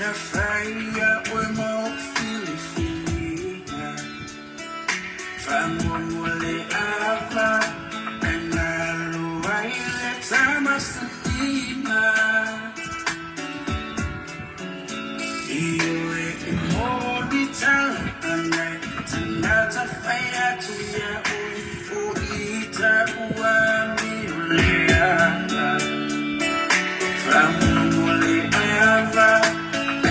Na whaia oe mo filifiliga Whamuamua ava E ngalo ai le tamasanina Ioe e moni tala anai Tangata whai atu ia oi O ita ua mi o le ava Whamuamua le ava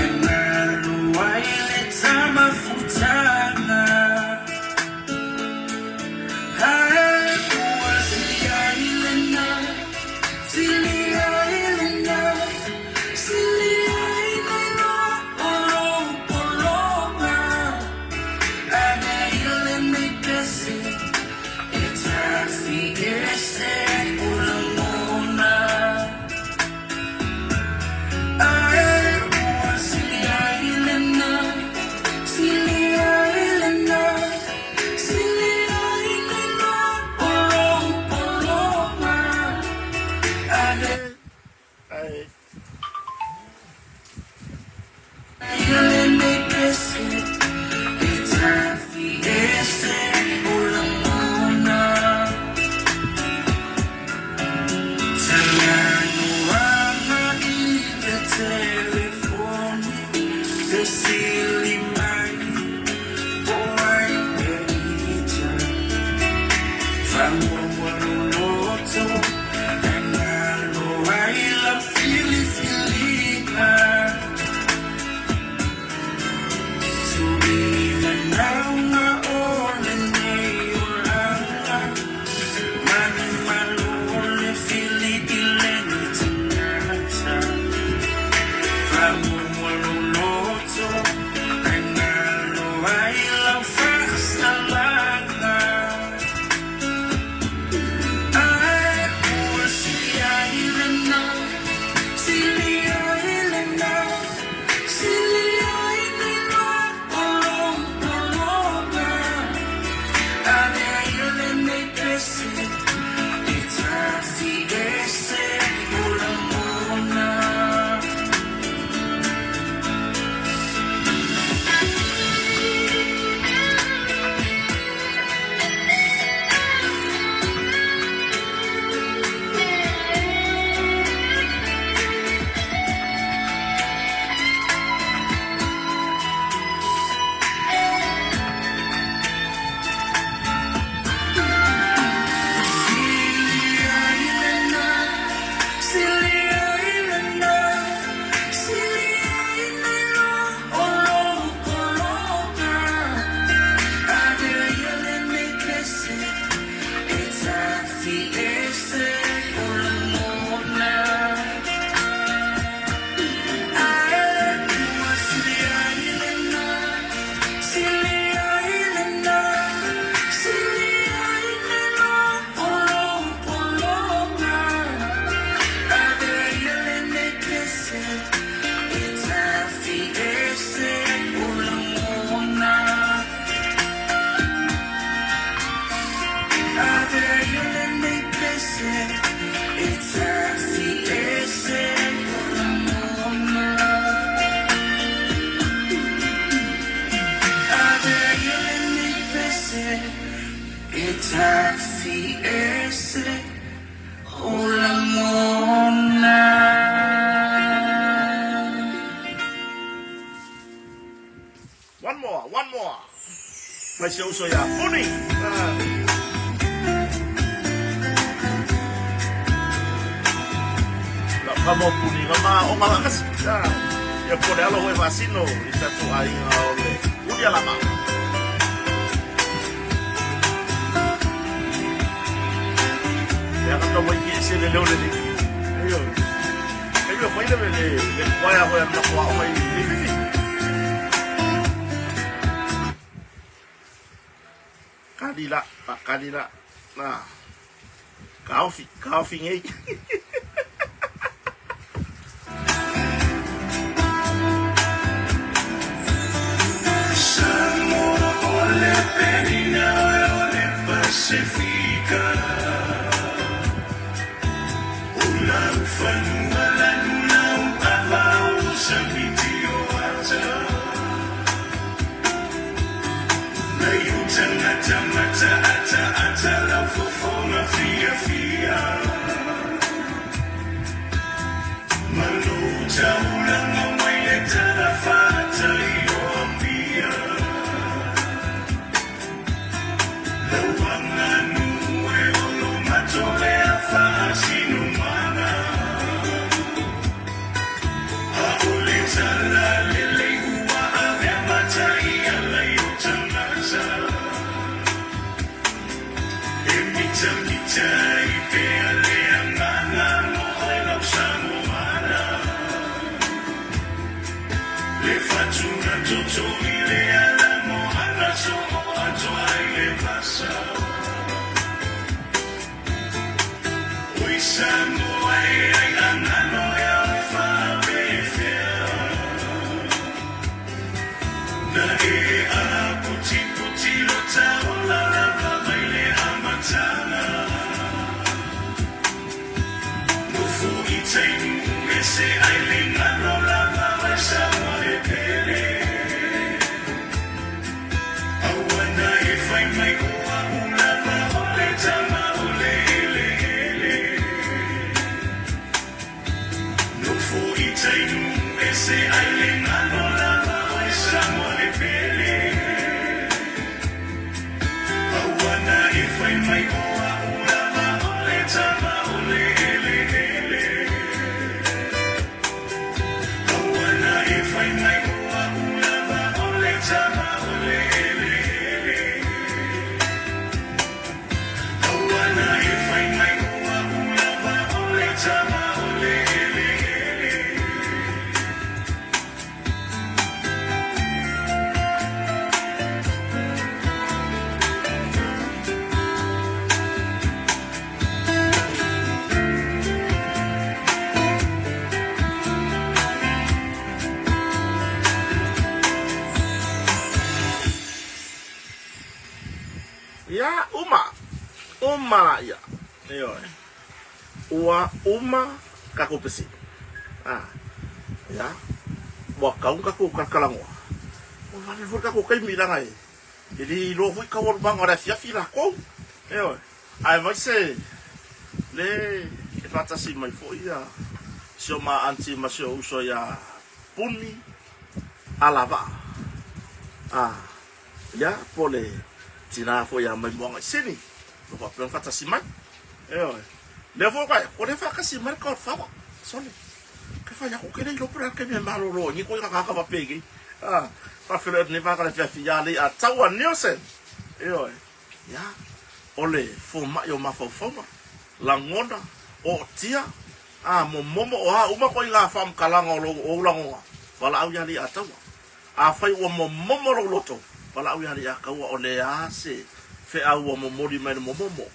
E ngalo ai le tamafutanga Ae ua silia i lena Silia i lena Silia i lena O lou pologa Ave i lenei pese E tafi ese o lagona Ae ua silia i lena Silia i lena Silia i lena O lou pologa Ave Ai. i lenei pese E tafi ese o lagona Talanoaga i le telefoni Fesili mai po ai e ita Faamuamua loloto E galo ai lau filifiliga Tuʻina nauga o lenei olaga Malumalu o le fili i lenei tagata Faamuamua loloto E galo ai lau faasalaga Ae ua silia i lena Silia i lena Silia i lena O lou pologa Ave i lenei pese E tafi ese o lagona. Silia i lena Silia i lena Silia i lena O lou pologa Ave i lenei pese E tafi ese o lagona Ae ua silia i lena Silia i lena Silia i lena O lou pologa Ave i lenei pese E tafi ese o lagona Ave i lenei pese E tafi ese o lagona Ave i lenei pese E tafi ese o lagona. One more, one more. Mai si uso ia Puni. Ah. La kamo Puni nga ma o nga kasi. Ah. Ia po le alo hoe fasino i tatu aiga o le Uni alama. Ia ka mai ki se le leo le ni. Ayo. Ayo foi le le le kwaya hoe na kwa o mai le fifi. Kali la, pa kali la. Na. Kaofi, kaofi ngei. Samoa o le penina o le Pasefika O lau fanua lanu lau ava o samitio. Ia, uma. Uma laia. Ioe. Ua uma takou pesili. A, ia, ua kau takou kalakalagoa. Ua vave foi takou taimi leaga e e le iloa foi taualumaga o le afiafi lakou. Ioe. Ae aemaise le e faatasi mai foi ia si o ma aunty ma si ou uso ia Puni Alavaa. A, ia, po o le tina foi ia Maimoaga i Sini, o lo o faapea ona faatasi mai. Ioe. Lea foi ua ua le faatasi mai le Godfather. Sole. Ke fai aku ke le iloa po o le a le taimi e malolo ai nei koe kakaka faapea nei. A, faafeiloai atu nei vaega le afiafi ia Alei Ataua Nielsen. Ioe. Ia, o le fomai o mafaufauga, lagona, ootia, a, momomo, o a uma koe i ngā faamatalaga o lou ou lagona, valaau ia Alei Ataua. Afai ua momomo lou loto, valaau ia Aliiakaua o le a se feau ua momoli mai le momomo.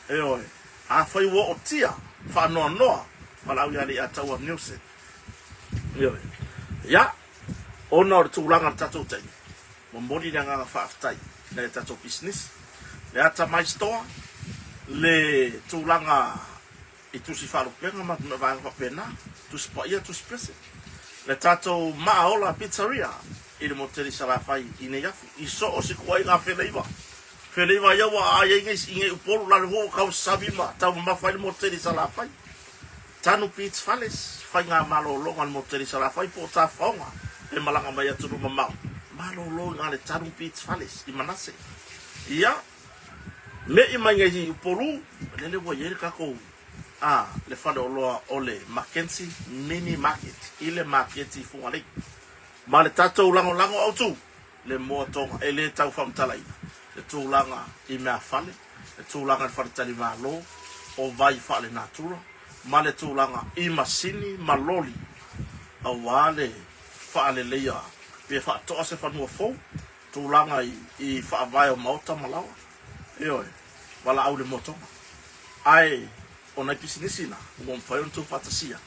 Ioe. Afai ua ootia, faanoanoa, valaau ia Aliiataua Nielsen. Ioe. Ia, ona o le tulaga o le tatou taimi, momoli le agaga faafetai i nai a tatou pisinisi, le Atamai Store, le tulaga i tusi faalupega ma vaega faapena, tusi paia, tusi pese. Le tatou Maaola Pizzeria i le moteli Salafai i Neiafu, i so o se ituaiga feleiva. Feleiva ia ua aai ai i nei Upolu, lalo foi ua tausami ma taumamafa ai le moteli Salafai. Tanu Beach Fales, faigamalologa i le moteli Salafai po o Tafaoga e malaga mai atunuu mamao, malolo i ina le Tanu Beach Fales i Manase. Ia, Me'i mai nei i Upolu, lele ua i ai le tatou a le faleoloa o le Mackenzie Mini Market i le maketi i Fugalei. Ma le tatou lagolago autu, le moa toga e le tau faamatalaina le tulaga i meafale, le tulaga i le faletalimalo, o vai faalenatura, ma le tulaga i masini ma loli aua le faaleleia pe faatoa se fanua fou tulaga i faavae o maota ma laoa, ioe, valaau i le motoga. Ae o nai pisinisi na, ua mafai ona tuufaatasia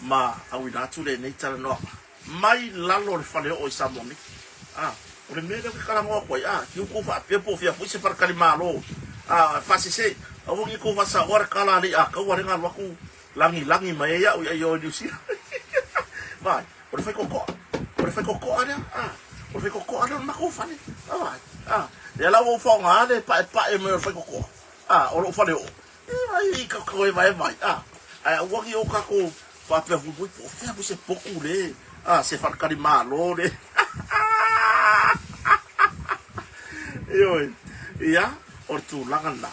ma auina atu lenei talanoaga mai lalo o le faleoo i Samoa nei. A, o le mea lea ou te talanoa atu ai, a, ki kou faapea po o fea foi se faletalimalo, a, faasese, aua ne i kou faasaoa le tala a le Iataua lea na alu atu lagilagi mai ai au ia i o i Niu Sila. Vaai. O le faitotoa, o le faitotoa lea, a, o le faitotoa lea o le matou fale, a, a, lea la ua ou faaaoga le paepae mai o le faitotoa, a, o lou fale oo, e ai i ka toe vaevae, a, ae aua ne i o tatou faapea muimui po o fea foi se potu le, a, se faletalimalo le, ioe, ia, o le tulaga lena.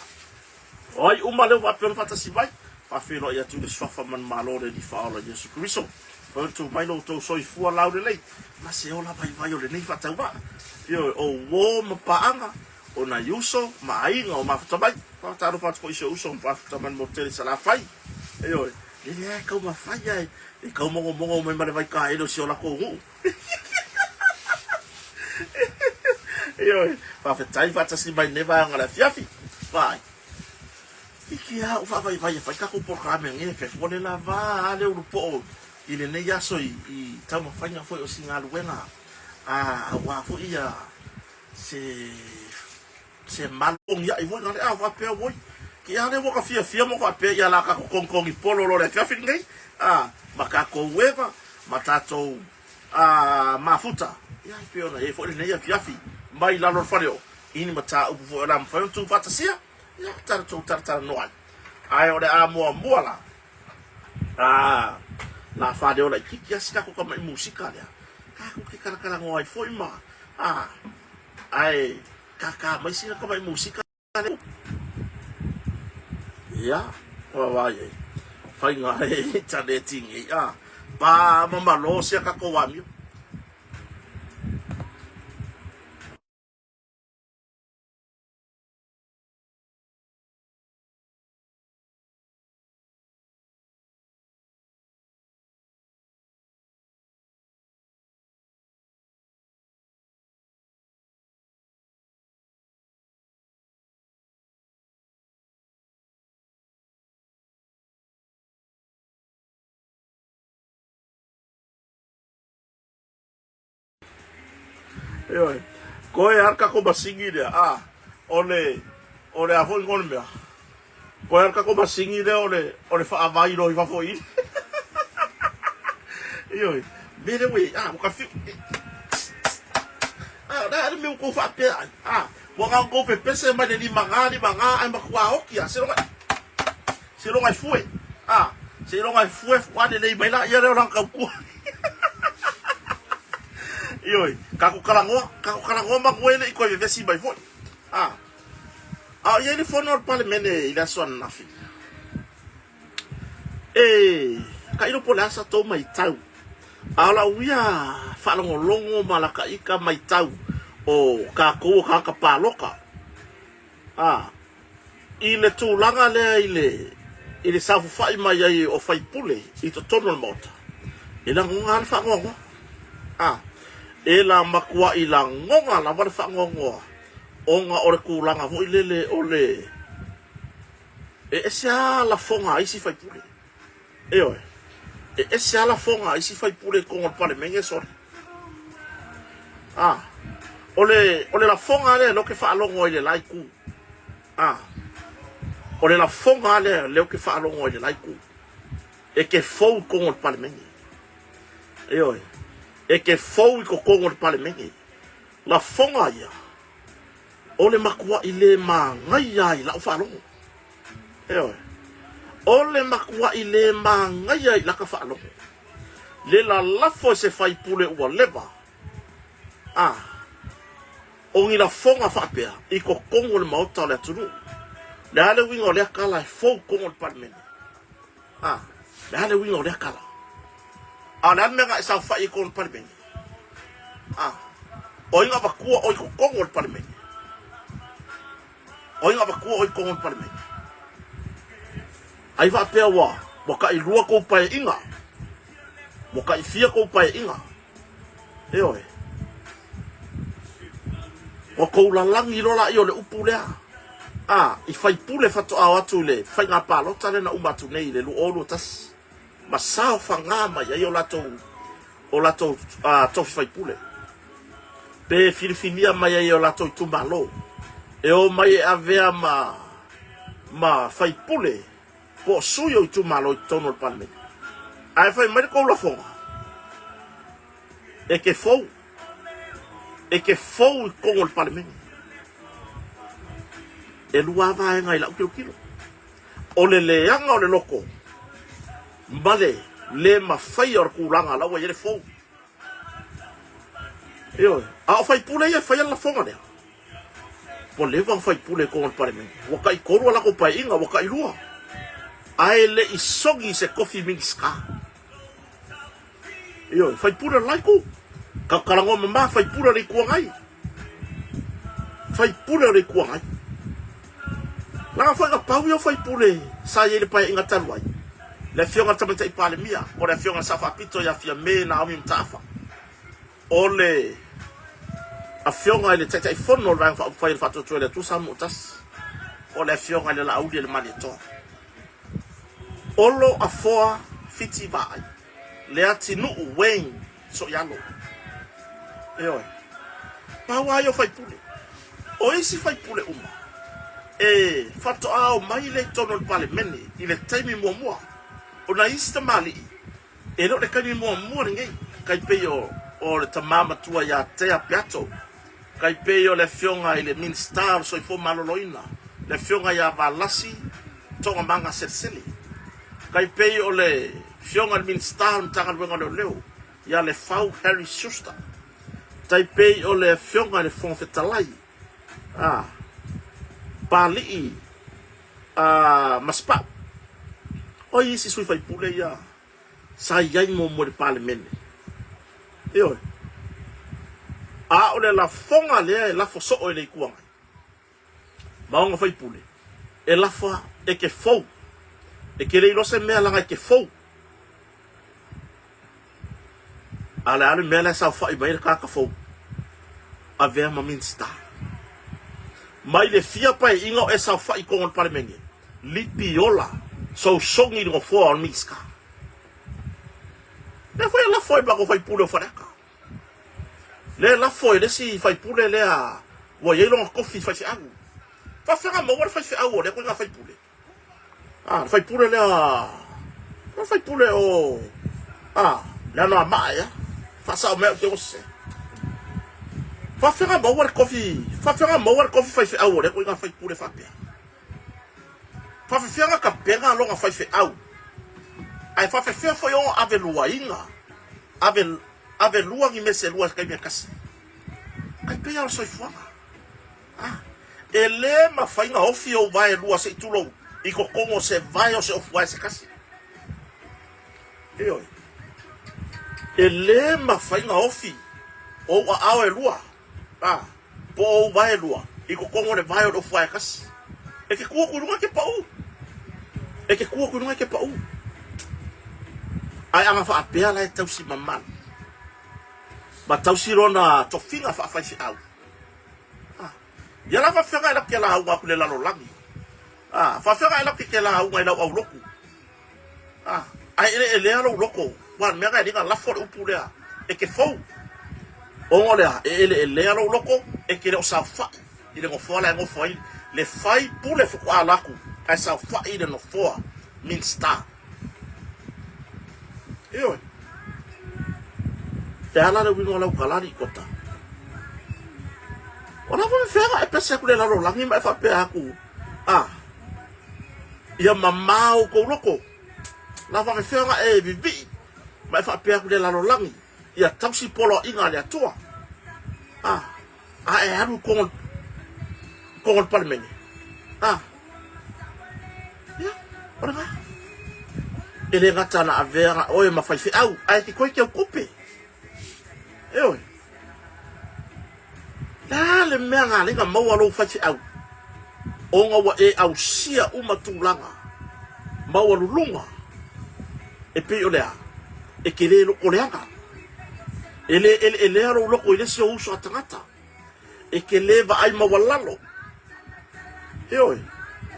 O ai uma lea ua faapea ona faatasi mai, faafeiloai atu i le Suafa manumalo o le Alii Faaola Iesu Keriso. Mafai ona tuu mai lo outou soifua laulelei ma se ola vaivai o lenei faatauvaa. Ioe, o uo ma paaga, o nai uso ma aiga o mafuta mai. Faatalofa atu foi i si ou uso ma mafuta mai le motu tele i Salafai. Ioe, lele lava e taumafai ae e taumogomogo mai ma le vaitaele o si o latou nuu. Ioe, faafetai faatasi mai i lenei vaega o le afiafi. Vaai. Hiki lava ou faavaivai e fai tatou polokalame nei e ua le lava a le ulu po'o i lenei aso i taumafaiga foi o si galuega a aua foi ia se se malu ai foi na le a faapea oi ke a le ua ka fiafia ma faapea ia la tatou togitogi polo loa i le afiafi lenei a ma tatou eva ma tatou a mafuta ia e pei ona i ai foi lenei afiafi mai lalo o le fale o i ni mataupu foi o le a mafai ona tuufaatasia. Ia, tatou talatalanoa ai. Ae o le a muamua la, a, la faaleo laitiiti lava si tatou tamai musika lea, tatou te talatalanoa ai foi ma, a, ae tata mai sina tamai musika lea. Ia, vaavaai ai, faiga e initaneti nei, a, pa ma malo sia tatou amio. Ioe. Koe lava le tatou masini lea, a, o le, o le a foi igoa o le mea? Koe lava le tatou masini lea o le, o le faavai loa i fafo i i. Ioe. Mea lea ua i ai, a, ua ta fiu, a, o le a le mea ua tou faapea ai? A, ua na ona tou pepese mai le limaga, limaga, ae matua oti lava, seiloga, seiloga e fue, a, seiloga e fue fuaa lelei mai laia lea o lana tautua. Ioe, tatou talanoa, tatou talanoa manu e le i toe vevesi mai foi. A, a o i ai le fono a le Palemene i le aso ananafi. E, tailo po o le a sa tou matau. A o lau ia faalogologo ma lakaika matau o tatou o tagata palota. A, i le tulaga lea i le, i le saofafai mai ai o faipule i totonu o le Maota, e lagona lava le faanoanoa. A, e la matuai lagona lava le faanoanoa ona o le tulaga foi lele o le, e ese lava lafoga a isi faipule. Ioe. E ese lava lafoga a isi faipule i totonu o le Palemene, sole. A, o le, o le lafoga lea lea ou te faalogo ai i le la itu. A, o le lafoga lea lea ou te faalogo ai i le la itu. E te fou i totonu o le Palemene. Ioe. E te fou i totonu o le Palemene. Lafoga ia, o le matuai le manaia i lau faalogo. Ioe. O le matuai le manaia i laka faalogo. Le lalafo e se faipule ua leva a o ni lafoga faapea i totonu o le Maota o le atunuu. Le a le uiga o lea tala e fou totonu o le Palemene? A, le a le uiga o lea tala? A o le a le mea na e saofai ai i totonu o le Palemene? A, o ai na avatua oe i totonu o le Palemene? O ai na avatua oe i totonu o le Palemene? Ai faapea ua, ua tailua kou paeaiga, ua taifia kou paeaiga. Ioe. Ua kou lalagi loa laia o le upu lea. A, i faipule faatoa o atu i le faiga palota lea na uma atu nei i le 2021 ma saofaga mai ai o latou o latou tofi faipule pe filifilia mai ai e o latou itumalo e o mai e avea ma ma faipule po o sui o itumalo i totonu o le Palemene. Ae fai mai le tou lafoga, e te fou, e te fou i totonu o le Palemene. E lua lava vaega i lau tilotilo. O le leaga o le loto ma le le mafaia o le tulaga la ua i ai le fou. Ioe, a o faipule ia e faia le lafoga lea. Ua leva ona faipule i totonu o le Palemene. Ua taitolu a latou paeaiga, ua tailua. Ae le i sogi i se tofi Minisita. Ioe, faipule o le la itu. Talanoa mama faipule o le Itu Agai. Faipule o le Itu Agai. Leaga foi na pau ia o faipule sa i ai i le Paeaiga talu ai, le Afioga i le Tamaitai Palemia, o le Afioga i le Sao Faapito ia Fiame Naomi Mataafa, o le Afioga i le Taitaifono o le Vaega Faaupufai o le Faatuatua i le Atua Samoa Tasi, o le Afioga i le Laauli-a-le-Malietoa. Olo Afoa Fiti Vaai. Leatinuu Wayne Soialo. Ioe. Pau lava ia o faipule. O isi faipule uma, e faatoa omai lea i totonu o le Palemene i le taimi muamua. O nai isi tamalii, e le o le taimi muamua lenei, tai pei o, o le tama matua ia Tea Peato, tai pei o le afioga i le Minisita o le Soifua Maloloina, le afioga ia Valasi Toogamaga Selesele, tai pei o le Afioga i le Minisita o le Matagaluega o Leoleo ia Lefau Harry Schuster, tai pei o le Afioga i le Fofoga Fetalai a Papalii a Masepau. O ai isi sui faipule ia sa i ai muamua i le Palemene? Ioe. A o le lafoga lea e lafo soo e le Itu Agai. Maoga faipule, e lafa e ke fou, e ke le iloa se mea laga e ke fou. A le a le mea la e saofai mai ai le tagata fou, avea ma Minista. Mai le fia paeaiga o e saofai i totonu o le Palemene, lipi ola, sosogi i le nofoa o le Minista. Lea foi e lafo ai ma matou faipule o Faleata. Lea e lafo e le isi faipule lea ua i ai lona tofi faifeau. Faafefea maua le faifeau o lea ituaiga faipule? A, le faipule lea, o le faipule o, a, le Anoamaa ea. Faasao mai au te ose. Faafefea maua le tofi, faafefea maua le tofi faifeau o lea ituaiga faipule faapea? Faafefea ona tapena lona faifeau? Ae faafefea foi ona aveluaina, ave, avelua ni mea se lua i se taimi e tasi? Ai pei lava o le soifuaga. Ah, e le mafai ona ofi ou vae lua se i tulou i totonu o se vae o se ofuae se tasi. Ioe. E le mafai ona ofi ou aao e lua. Ah. Po o ou vae lua i totonu o le vae o le ofuae tasi. E te tu atu i luga e te pau. E te tu atu i luga e te pau. Ae ana faapea la e tausi mamalu ma tausi lona tofiga faafaifeau. Ah, ia la faafefea e latou te lauga atu i le lalolagi. Ah, faafefea e latou te lauga i lau aulotu. Ah, ae eleelea lou loto, ua le mea na e liga lafo le upu lea, e te fou. Ona o le a, e eleelea lou loto, e te le o saofai i le nofoa la e nofo ai le faipule faatoa alu atu ae saofai i le nofoa Minista. Ioe. Pe a la le uiga o lau tala alii kota? O la faafefea e pese atu le lalolagi ma e faapea atu, ah, Ia mamao kou loko, na faafefea ona e vivii ma e faapea atu i le lalolagi, ia tausi poloaiga a le Atua. A, a e alu i totonu o le Palemene. A, ia, o lena. E le gata na avea na oe ma faifeau, ae ke koe ke au tupe. Ioe. Le a le mea na ala ai na maua lou faifeau? Ona ua e ausia uma tulaga maualuluga e pei o le a? E te le lokoleaga. E le eleelea lou loko i le isi ou uso a tagata. E te le vaai maualalo. Ioe.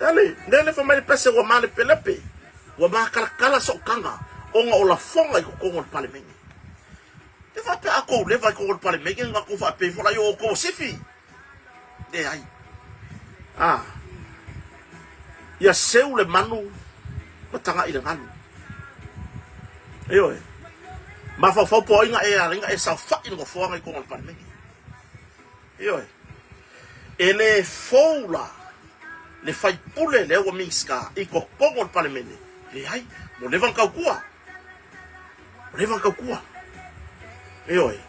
Ale, lele fai mai le pese ua malepelepe, ua matalatala sootaga ona o lafoga i totonu o le Palemene. E faapea a tou leva i totonu o le Palemene ona tou faapea ifo laia o outou o sifi. Leai. A. Ia seu le manu ma taga'i le galu. Ioe. Mafaufau po o ai na e ala ai na e saofa'i le nofoaga i totonu o le Palemene. Ioe. E le fou la le faipule lea ua Minisita i totonu o le Palemene. Leai, ua leva ona tautua. Ua leva ona tautua. Ioe.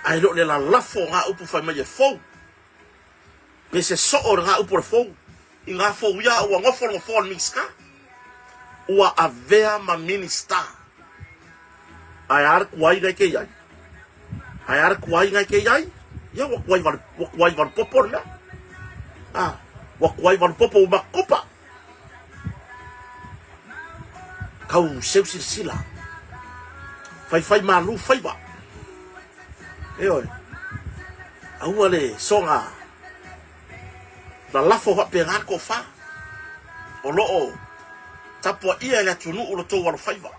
Ae le o le lalafo o ngā upu fai mai e fou. Pe se soo o le ngā upu o le fou. I ngā fou ia ua nofo le nofoa o le Minisita. Ua avea ma Minisita. Ae a le tuai e te i ai? Ae a le tuai e te i ai? Ia ua tuai valu, ua tuai valu popo le mea. Ah, ua tuai valu popo ua matupa. Kau seu silasila. Faifai malu faiva. Ioe. Aua le soga lalafo faapena le tofa. O lo o tapuaia e le atunuu lo tou alofaiva.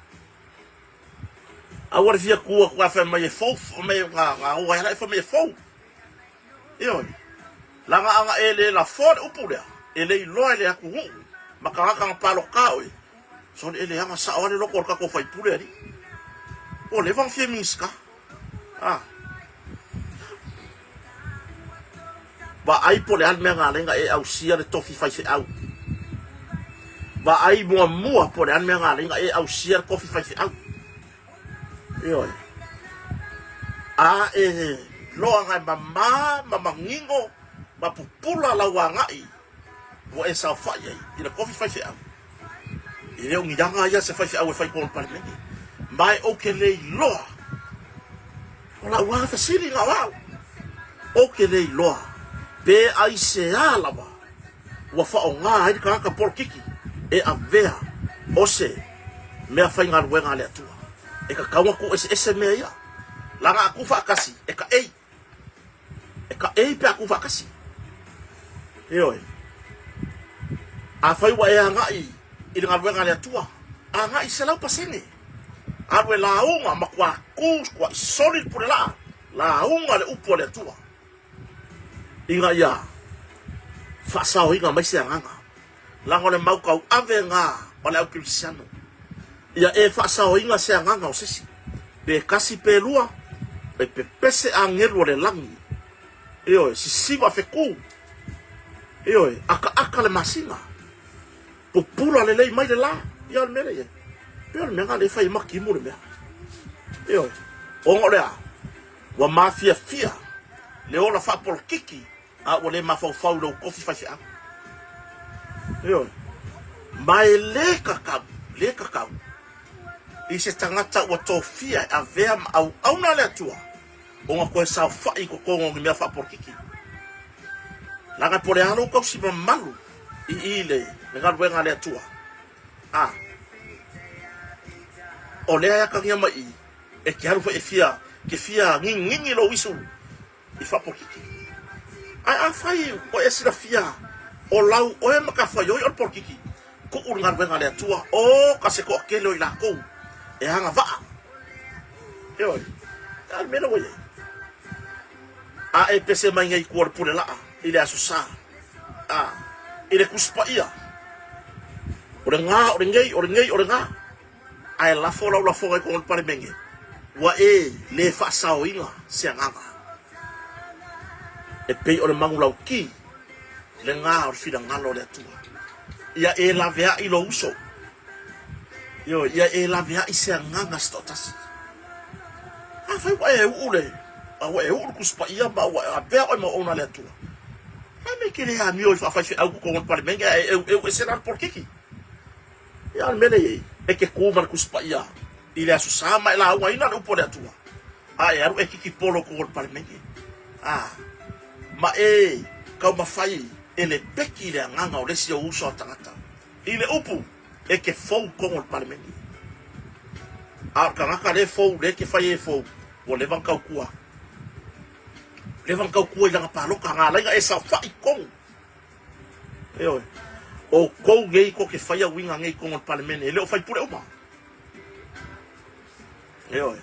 Aua le fia tu atu ae fai mai e fou, fai mai na o ai ala fai mai e fou. Ioe. Leaga ana e le lafo le upu lea, e le iloa e le atunuu ma tagata na palota oe, sole e leaga sao lava le loto o le tatou faipule alii. Ua leva ona fia Minisita. Ah. Vaai po o le a le mea na ala ai ona e ausia le tofi faifeau. Vaai muamua po o le a le mea na ala ai ona e ausia le tofi faifeau. Ioe. A e loaga e mama ma manino ma pupula lau agai ua e saofai ai i le tofi faifeau. E le o ni aga ia se faifeau e fai i totonu o le Palemene. Ma e ou te le iloa. O lau lava fesili na o au. Ou te le iloa pe aisea lava ua faaaoga ai le tagata polokiki e avea o se mea faigaluega a le Atua. E tatau ona tuueseese mea ia. Leaga a tuufaatasi, e taei. E taei pe a tuufaatasi. Ioe. Afai ua e agai i le galuega a le Atua, agai 100%. Alu e lauga, matua tu, matua soli le pulelaa, lauga le upu a le Atua ina ia faasaoina mai se agaga. Leaga o le mau tauave lena o le au kerisiano, ia e faasaoina se agaga o se isi, pe tasi pe lua, e pepese agelu o le lagi, ioe, sisiva fetu, ioe, akaaka le masina. Pupula lelei mai le la, ia o le mea lea i ai. Pei o le mea lena lea e fai ai matimu le mea. Ioe. Ona o le a? Ua mafiafia le ola faapolokiki a ua le mafaufau i lou tofi faifeau. Ioe. Ma e le tatau, le tatau i se tagata ua tofia e avea ma auauna a le Atua ona toe saofai i totonu o ni mea faapolokiki. Leaga po o le a lou tausi mamalu i i le galuega a le Atua, a o lea e atagia mai i e te alu foi e fia, ke fia ngingingi lou isu i faapolokiki. Ae afai ua e silafia o lau oe matafaioi o le polokiki, tuu le galuega a le Atua, o ka se toatele o i latou e agavaa. Ioe, a o le mea lea ua i ai. A e pese mai nei i tua o le pule laa i le Aso Sa, a, i le Tusi Paia, o le gā, o lenei, o lenei, o le gā, ae lafo lau lafoga i totonu o le Palemene, ua e le faasaoina se agaga. E pei o le manulauti lena o le finagalo o le Atua. Ia e laveai lou uso. Ioe, ia e laveai se agaga se toatasi. Afai ua e uu le, a ua e uu le Tusi Paia ma ua avea oe ma auauna a le Atua, a mea e te le amio i faafaifeau i totonu o le Palemene ae e eueu ese la le polokiki. Ia o le mea lea i ai, e te tu ma le Tusi Paia i le Aso Sa ma e laugaina le upu a le Atua, a e alu e kiki polo i totonu o le Palemene. A, ma e taumafai e lepeki i le agaga o le isi ou uso a tagata. I le upu, e te fou i totonu o le Palemene. A o le tagata lea e fou, lea e te fai ai e fou, ua leva ona tautua. Leva ona tautua i lana palota, na ala ai ona e saofai i totonu. Ioe. Outou nei tou te faia uiga nei i totonu o le Palemene, e le o faipule uma. Ioe.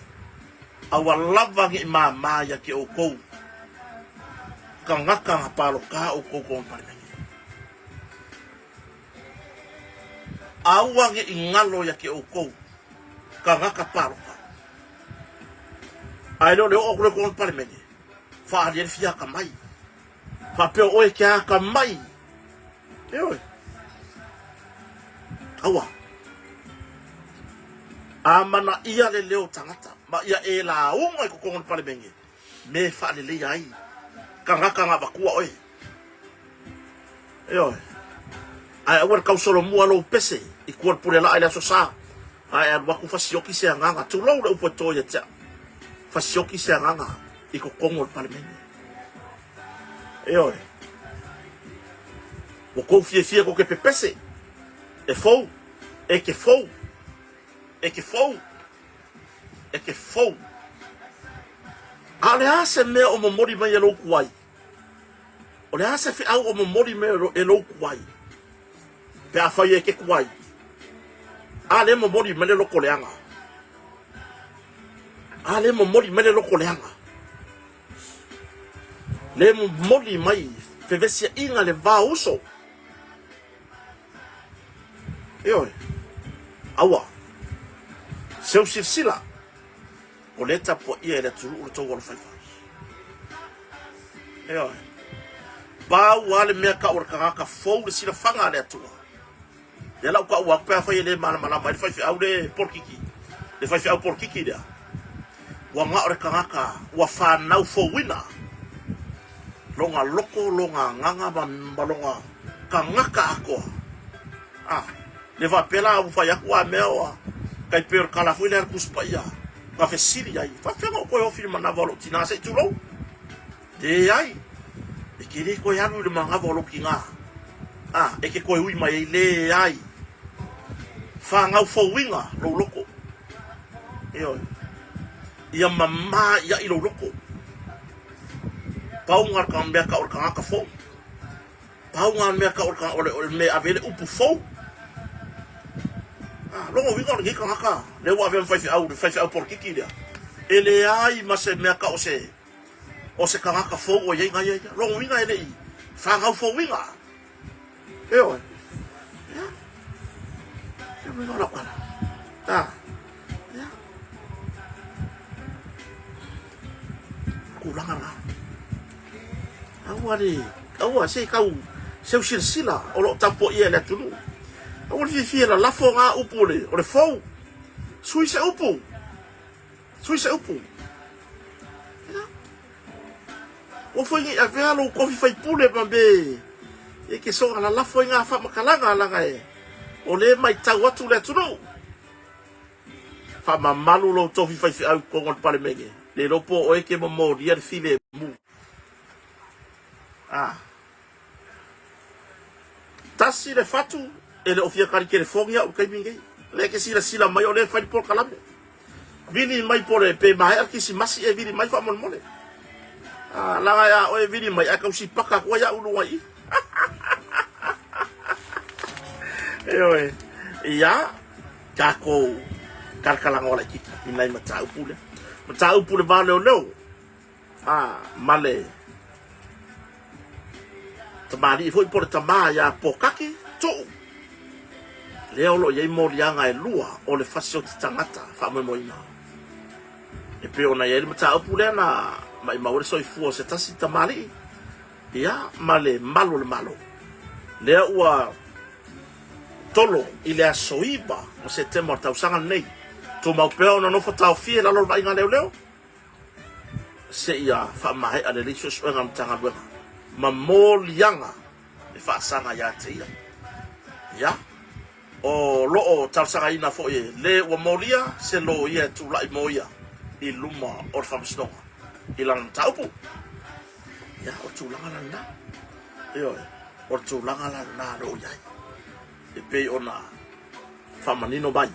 Aua lava ne i māmā ia te outou tagata na palota outou i totonu o le Palemene. Aua ne i galo ia te outou tagata palota. Ae le o le oo atu lea i totonu o le Palemene, faaali ai le fia atamai. Faapea o oe e te atamai. Ioe. Aua. Amanaia le leo o tagata, ma ia e lauga i totonu o le Palemene, me faaleleia ai tagata na avatua oe. Ioe. Ae aua le tausolomua lou pese i tua o le pule laa i le Aso Sa. A e alu atu fasioki se agaga, tulou le upu e to ia te au, fasioki se agaga i totonu o le Palemene. Ioe. Ua tou fiafia tou te pepese, e fou, e te fou, e te fou, e te fou. A o le a se mea o momoli mai e lou tuai? O le a se feau o momoli mai e lou tuai? Pe afai e te tuai, a lea momoli mai le loto leaga. A lea momoli mai le loto leaga. Le momoli mai fevesiaiga le va uso. Ioe. Aua. Seu silasila. O lea tapuaia e le atunuu le tou alofaiva. Ioe. Pau lava le mea tau o le tagata fou le silafaga a le Atua. Lea la ua tau atu pe afai e le malamalama ai le faifeau le polokiki, le faifeau polokiki lea. Ua na o le tagata ua fanau fouina lona loto, lona agaga ma, ma lona tagata atoa. Ah, le faapea la ua fai atu a mea oa tai pei o le tala foi lea a le Tusi Paia na fesili ai, faafefea ona ou toe ofi i le manava o lou tinā se i tulou? Leai, e te le toe alu i le manava o lou tinā, a e te toe ui mai ai, leai. Fanau fouina lou loto. Ioe. Ia mamā i ai lou loto. Pau lena o le mea tau o le tagata fou. Pau lena mea tau o le mea e ave ai le upu fou. A, lona uiga o lenei tagata lea ua avea ma faifeau, le faifeau polokiki lea, e leai ma se mea tau o se, o se tagata fou o i ai na ia ia. Lona uiga e le i fanau fouina. Ioe. Ia. Ia uiga o lau tala. A. Ia. Tulaga la. Aua le, aua se i tau seu silasila o lo o tapuaia e le atunuu. Aua le fiafia e lalafo ngā upu o le, o le fou. Sui se upu. Sui se upu. Ia. Ua foi nei avea lou tofi faipule ma me e ke soga lalafo i ngā whamakalaga laga e o le maitau atu le atunuu. Faamamalu lou tofi faifeau i totonu o le Palemene, le iloa po o oe e te momolia le filemu. A. Tasi le fatu, e le o fia tali telefoni au i le taimi lenei. Lea e te silasila mai o lea e fai le polokalame. Vili mai po le pe maea le kisimasi e vili mai faamolemole. A, laga ia oe vili mai ae tausi paka atu ai au i luga i i. Ioe. Ia, tatou kalakalagoa laitiiti i nai mataupu lea. Mataupu le va leoleo a ma le tamalii foi po o le tamā ia Pōkaki Tu'u. Lea o lo o i ai moliaga e lua o le fasioti tagata faamoemoeina. E pei ona i ai le mataupu lea na maimau ai le soifua o se tasi tamalii, ia, ma le malu o le Malo. Lea ua tolo i le aso 9 o Setema o le tausaga lenei. Tumau pea ona nofo taofia i lalo o le vaaiga a leoleo seia faamaea lelei suesuega a le Matagaluega ma moliaga e faasaga ia te ia. Ia, o lo o talosagaina foi e le ua molia se loia e tulai mo ia i luma o le Faamasinoga i lana mataupu. Ia, o le tulaga la lena. Ioe, o le tulaga la lena o lo o i ai. E pei ona faamanino mai.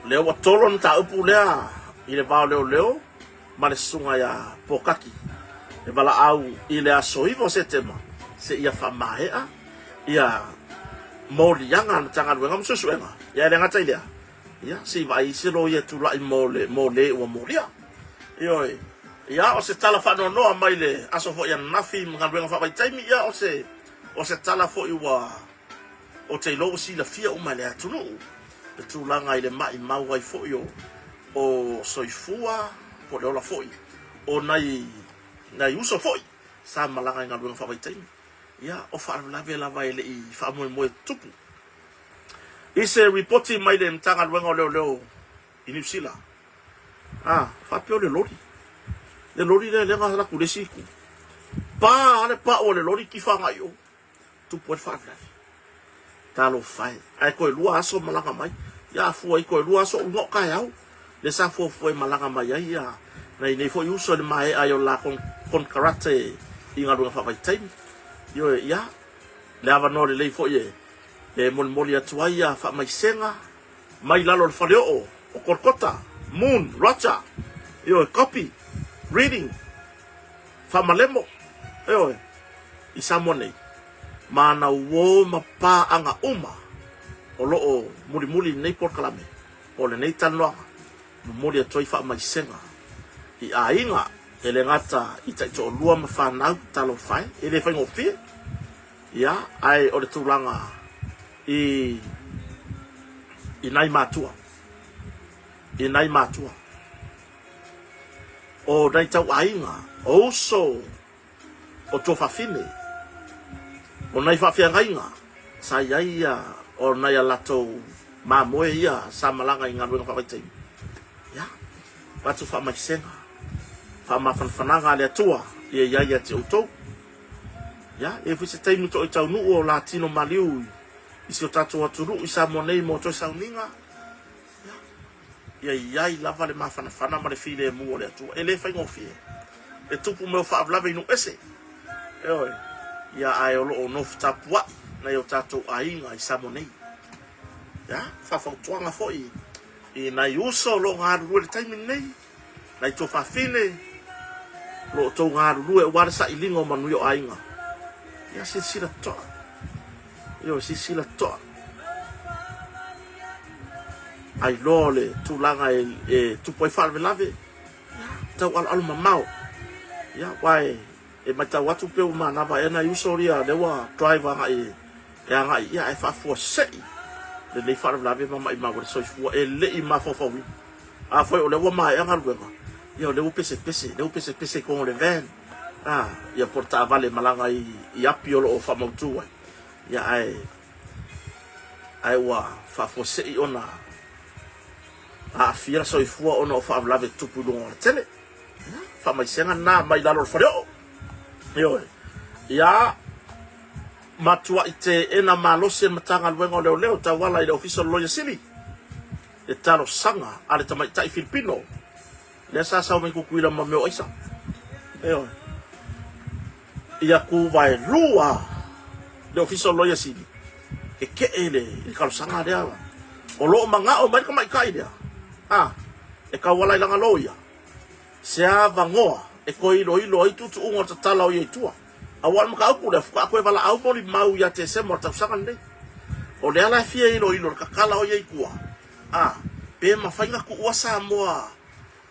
Lea ua tolo le mataupu lea i le va o leoleo ma le susuga ia Pōkaki e valaau i le aso 9 o Setema seia faamaea ia moliaga a le Matagaluega ma Suesuega. Ia e le gata i lea, ia se i vaai se loia e tulai mo le, mo le ua molia. Ioe, ia o se tala faanoanoa mai le aso foi ananafi ma galuega faavaitaimi, ia o se, o se tala foi ua Ou te iloa ua silafia uma e le atunuu le tulaga i le maimau ai foi o o soifua po o le ola foi o nai nai uso foi sa malaga i galuega faavaitaimi. Ia, o faalavelave lava e le i faamoemoe tupu. I se ripoti mai le Matagaluega o Leoleo i Niu Sila, a, faapea o le loli, le loli lea lea na alu atu i le isi itu, pa lava le pau o le loli tifa agai i o. Tupu ai le faalavelave. Talofa e. Ae toe lua aso malaga mai. Ia a fua i toe lua aso o luga o taeao, lea sa fuafua e malaga mai ai ia nai nei foi uso i le maea ai o le la konekarate i galuega faavaitaimi. Ioe, ia, le avanoa lelei foi e e molimoli atu ai ia faamaisega mai lalo o le faleoo o Kolokota, Moon, Roger, ioe, copy, reading, faamalemo, ioe, i Samoa nei, ma ana uo ma paaga uma o lo o mulimuli i lenei polokalame po o lenei talanoaga, momoli atu ai faamaisega i aiga, e le gata i taitoalua ma fanau, talofa e, e le faigofie, ia, ae o le tulaga i i nai matua, i nai matua, o nai tauaiga, o uso o tuafafine, o nai faafeagaiga sa i ai ia, o nai a latou mamoe ia sa malaga i galuega faavaitaimi. Ia, avatu faamaisega, faamafanafanaga a le Atua ia i ai ia te outou. Ia, e i ai foi se taimi toe taunuu o la tino maliu i si o tatou atunuu i Samoa nei mo toe sauniga, ia, ia i ai lava le mafanafana ma le filemu o le Atua. E le faigofie. E tupu mea o faalavelave i nuu ese. Ioe. Ia, ae o lo o nofo tapuai nai o tatou aiga i Samoa nei. Ia, faafautuaga foi i nai uso o lo o galulue i le taimi lenei, nai tuafafine o lo o outou galulue aua le sailiga o manuia o aiga. Ia, silasila totoa. Ioe, silasila totoa. Ailoa o le tulaga e, e tupu ai faalavelave, ia, taualoalo mamao. Ia, aua e, e matau atu pe ua manava ea nai uso ia lea ua drive agai e agai ia ae faafuasei lenei faalavelave ma maimau ai le soifua e le i mafaufauina. Afai o lea ua maea galuega, ia o lea ua pesepese, lea ua pesepese i totonu o le van, a, ia po o le taavale e malaga i, i api o lo o faamautu ai, ia ae, ae ua faafuasei ona aafia le soifua ona o faalavelave tutupu i luga o le alatele. Ia, faamaisega lena mai lalo o le faleoo. Ioe. Ia, matuai teena malosi e le Matagaluega o Leoleo tauala i le Ofisa o le Loia Sili le talosaga a le tamaitai Filipino lea sa sau mai Tutuila ma mea o aisa. Ioe. Ia tuvaelua le Ofisa o le Loia Sili keke'e le, le talosaga lea. O lo o mana'o mai le tamaitai lea, a, e tauala i lana loia, se avanoa e toe iloilo ai tuutuuga o le tatala o ia i tua. Aua o le mataupu lea, faatoa toe valaau molimau ia Tesema o le tausaga lenei. O lea la e fia iloilo le tatala o ia i tua, a, pe mafai ona tuua Samoa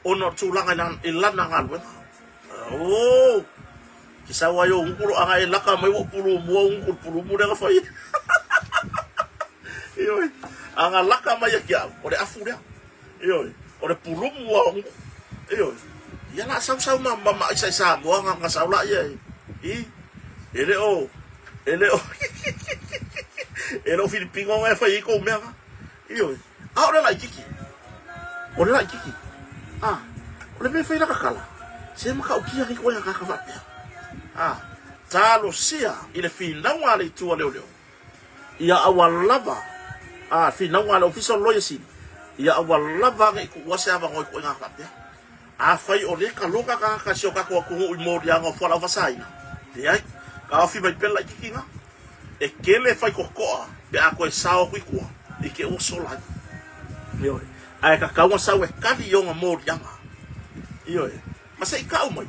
ona o le tulaga i lana galuega. Oo! Ke sau ai o gutu lo anga e laka mai ua pulumua o gutu le pulumu lea na fai. Ioe. Anga laka mai ia ki au, o le afu lea. Ioe. O le pulumu a o gutu. Ioe. Ia la sau sau ma ma ma isa i Samoa nga nga sau la ia i. E le o e le o e le o Filipino nga e fai ai kou mea nga. Ioe. A o le laititi. O le laititi. A, o le mea e fai lana tala, se matautia nei koe akaka faapea. A, talosia i le finauga a le Itu a Leoleo, ia aua lava, a, finauga a le Ofisa o le Loia Sili, ia aua lava ne i tuua se avanoa i koe faapea. Afai o lea taloga tagata si o tatou atunuu i moliaga o fualaau faasaina, leai, taofi mai pea le laititi na. E tele faitotoa pe a toe sao atu i tua i te ua sola ai. Ioe. Ae tatau ona sau e kali i ona moliaga. Ioe. Ma se i kau mai,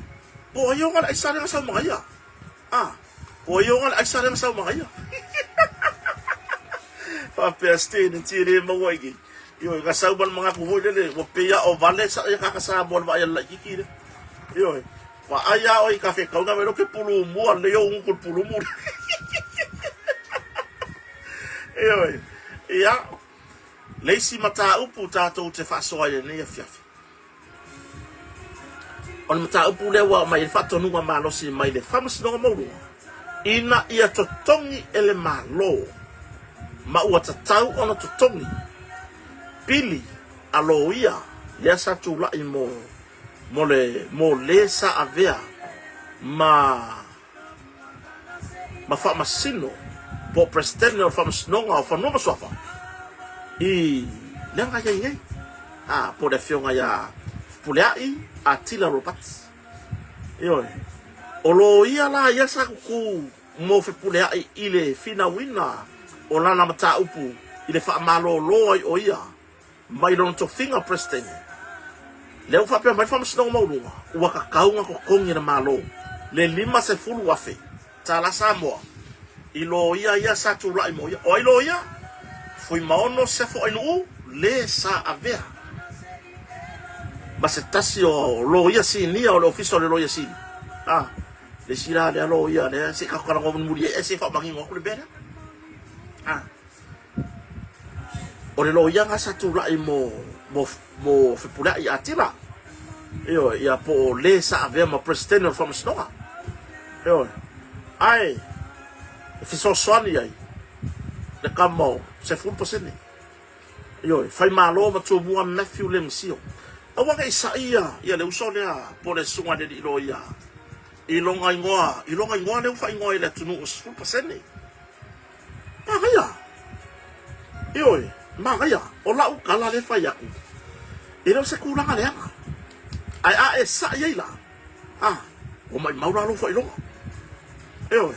po o ai ona le aisa lea na sau ma ia? A, po o ai ona le aisa lea na sau ma ia? Faapea Stan e tia le maua i nei. Ioe, na sau ma le manatu foi lele, ua pei lava o vale sa ia kaka Samoa le vaai a le laitiiti lea. Ioe. Vaai a oe i ka fetauga me ke pulumua lelei ou gutu i le pulumu lea. Ioe. Ia, le isi mataupu tatou te faasoa ai lenei afiafi. O le mataupu lea ua aumai ai le faatonuga malosi mai le Faamasinoga Maualuga ina ia totogi e le Malo ma ua tatau ona totogi pili a loia lea sa tulai mo mo le mo le sa avea ma ma Faamasino po o Peresetene o le Faamasinoga o Fanua ma Suafa i Lea na iai nei. A, po o le afioga ia Fepuleai Atila Ropati. Ioe. O loia la ia sa tutu mo Fepuleai i le finauina o lana mataupu i le faamalolo ai o ia mai lona tofiga Peresetene. Lea ua faapea mai le Faamasinoga Maualuga, ua tatau ona totogi e le Malo le $50,000 tala Samoa i loia ia sa tulai mo ia. O ai loia? Fuimaono Sefo Ainuu le sa avea ma se tasi o loia sinia o le Ofisa o le Loia Sili. A, le isi la lea loia lea se i tatou talanoa mulimuli ai se i faamanino atu le mea lea. A. O le loia lena sa tulai mo, mo, mo Fepuleai Atila. Ioe, ia po o le sa avea ma Peresetene o le Faamasinoga. Ioe. Ae, e fesoasoani ai le kama o 10%. Ioe, Faimalo ma Tumua Matthew Lemisio. Aua ne i sa'i ia, ia le uso lea po o le susuga i le alii loia i lona igoa, i lona igoa lea ua faaigoa i le atunuu o 10%. Manaia! Ioe, manaia. O lau tala lea e fai atu, e le o se tulaga leaga. Ae a e sa'i ai la, a, ua maimau la lou faailoga. Ioe.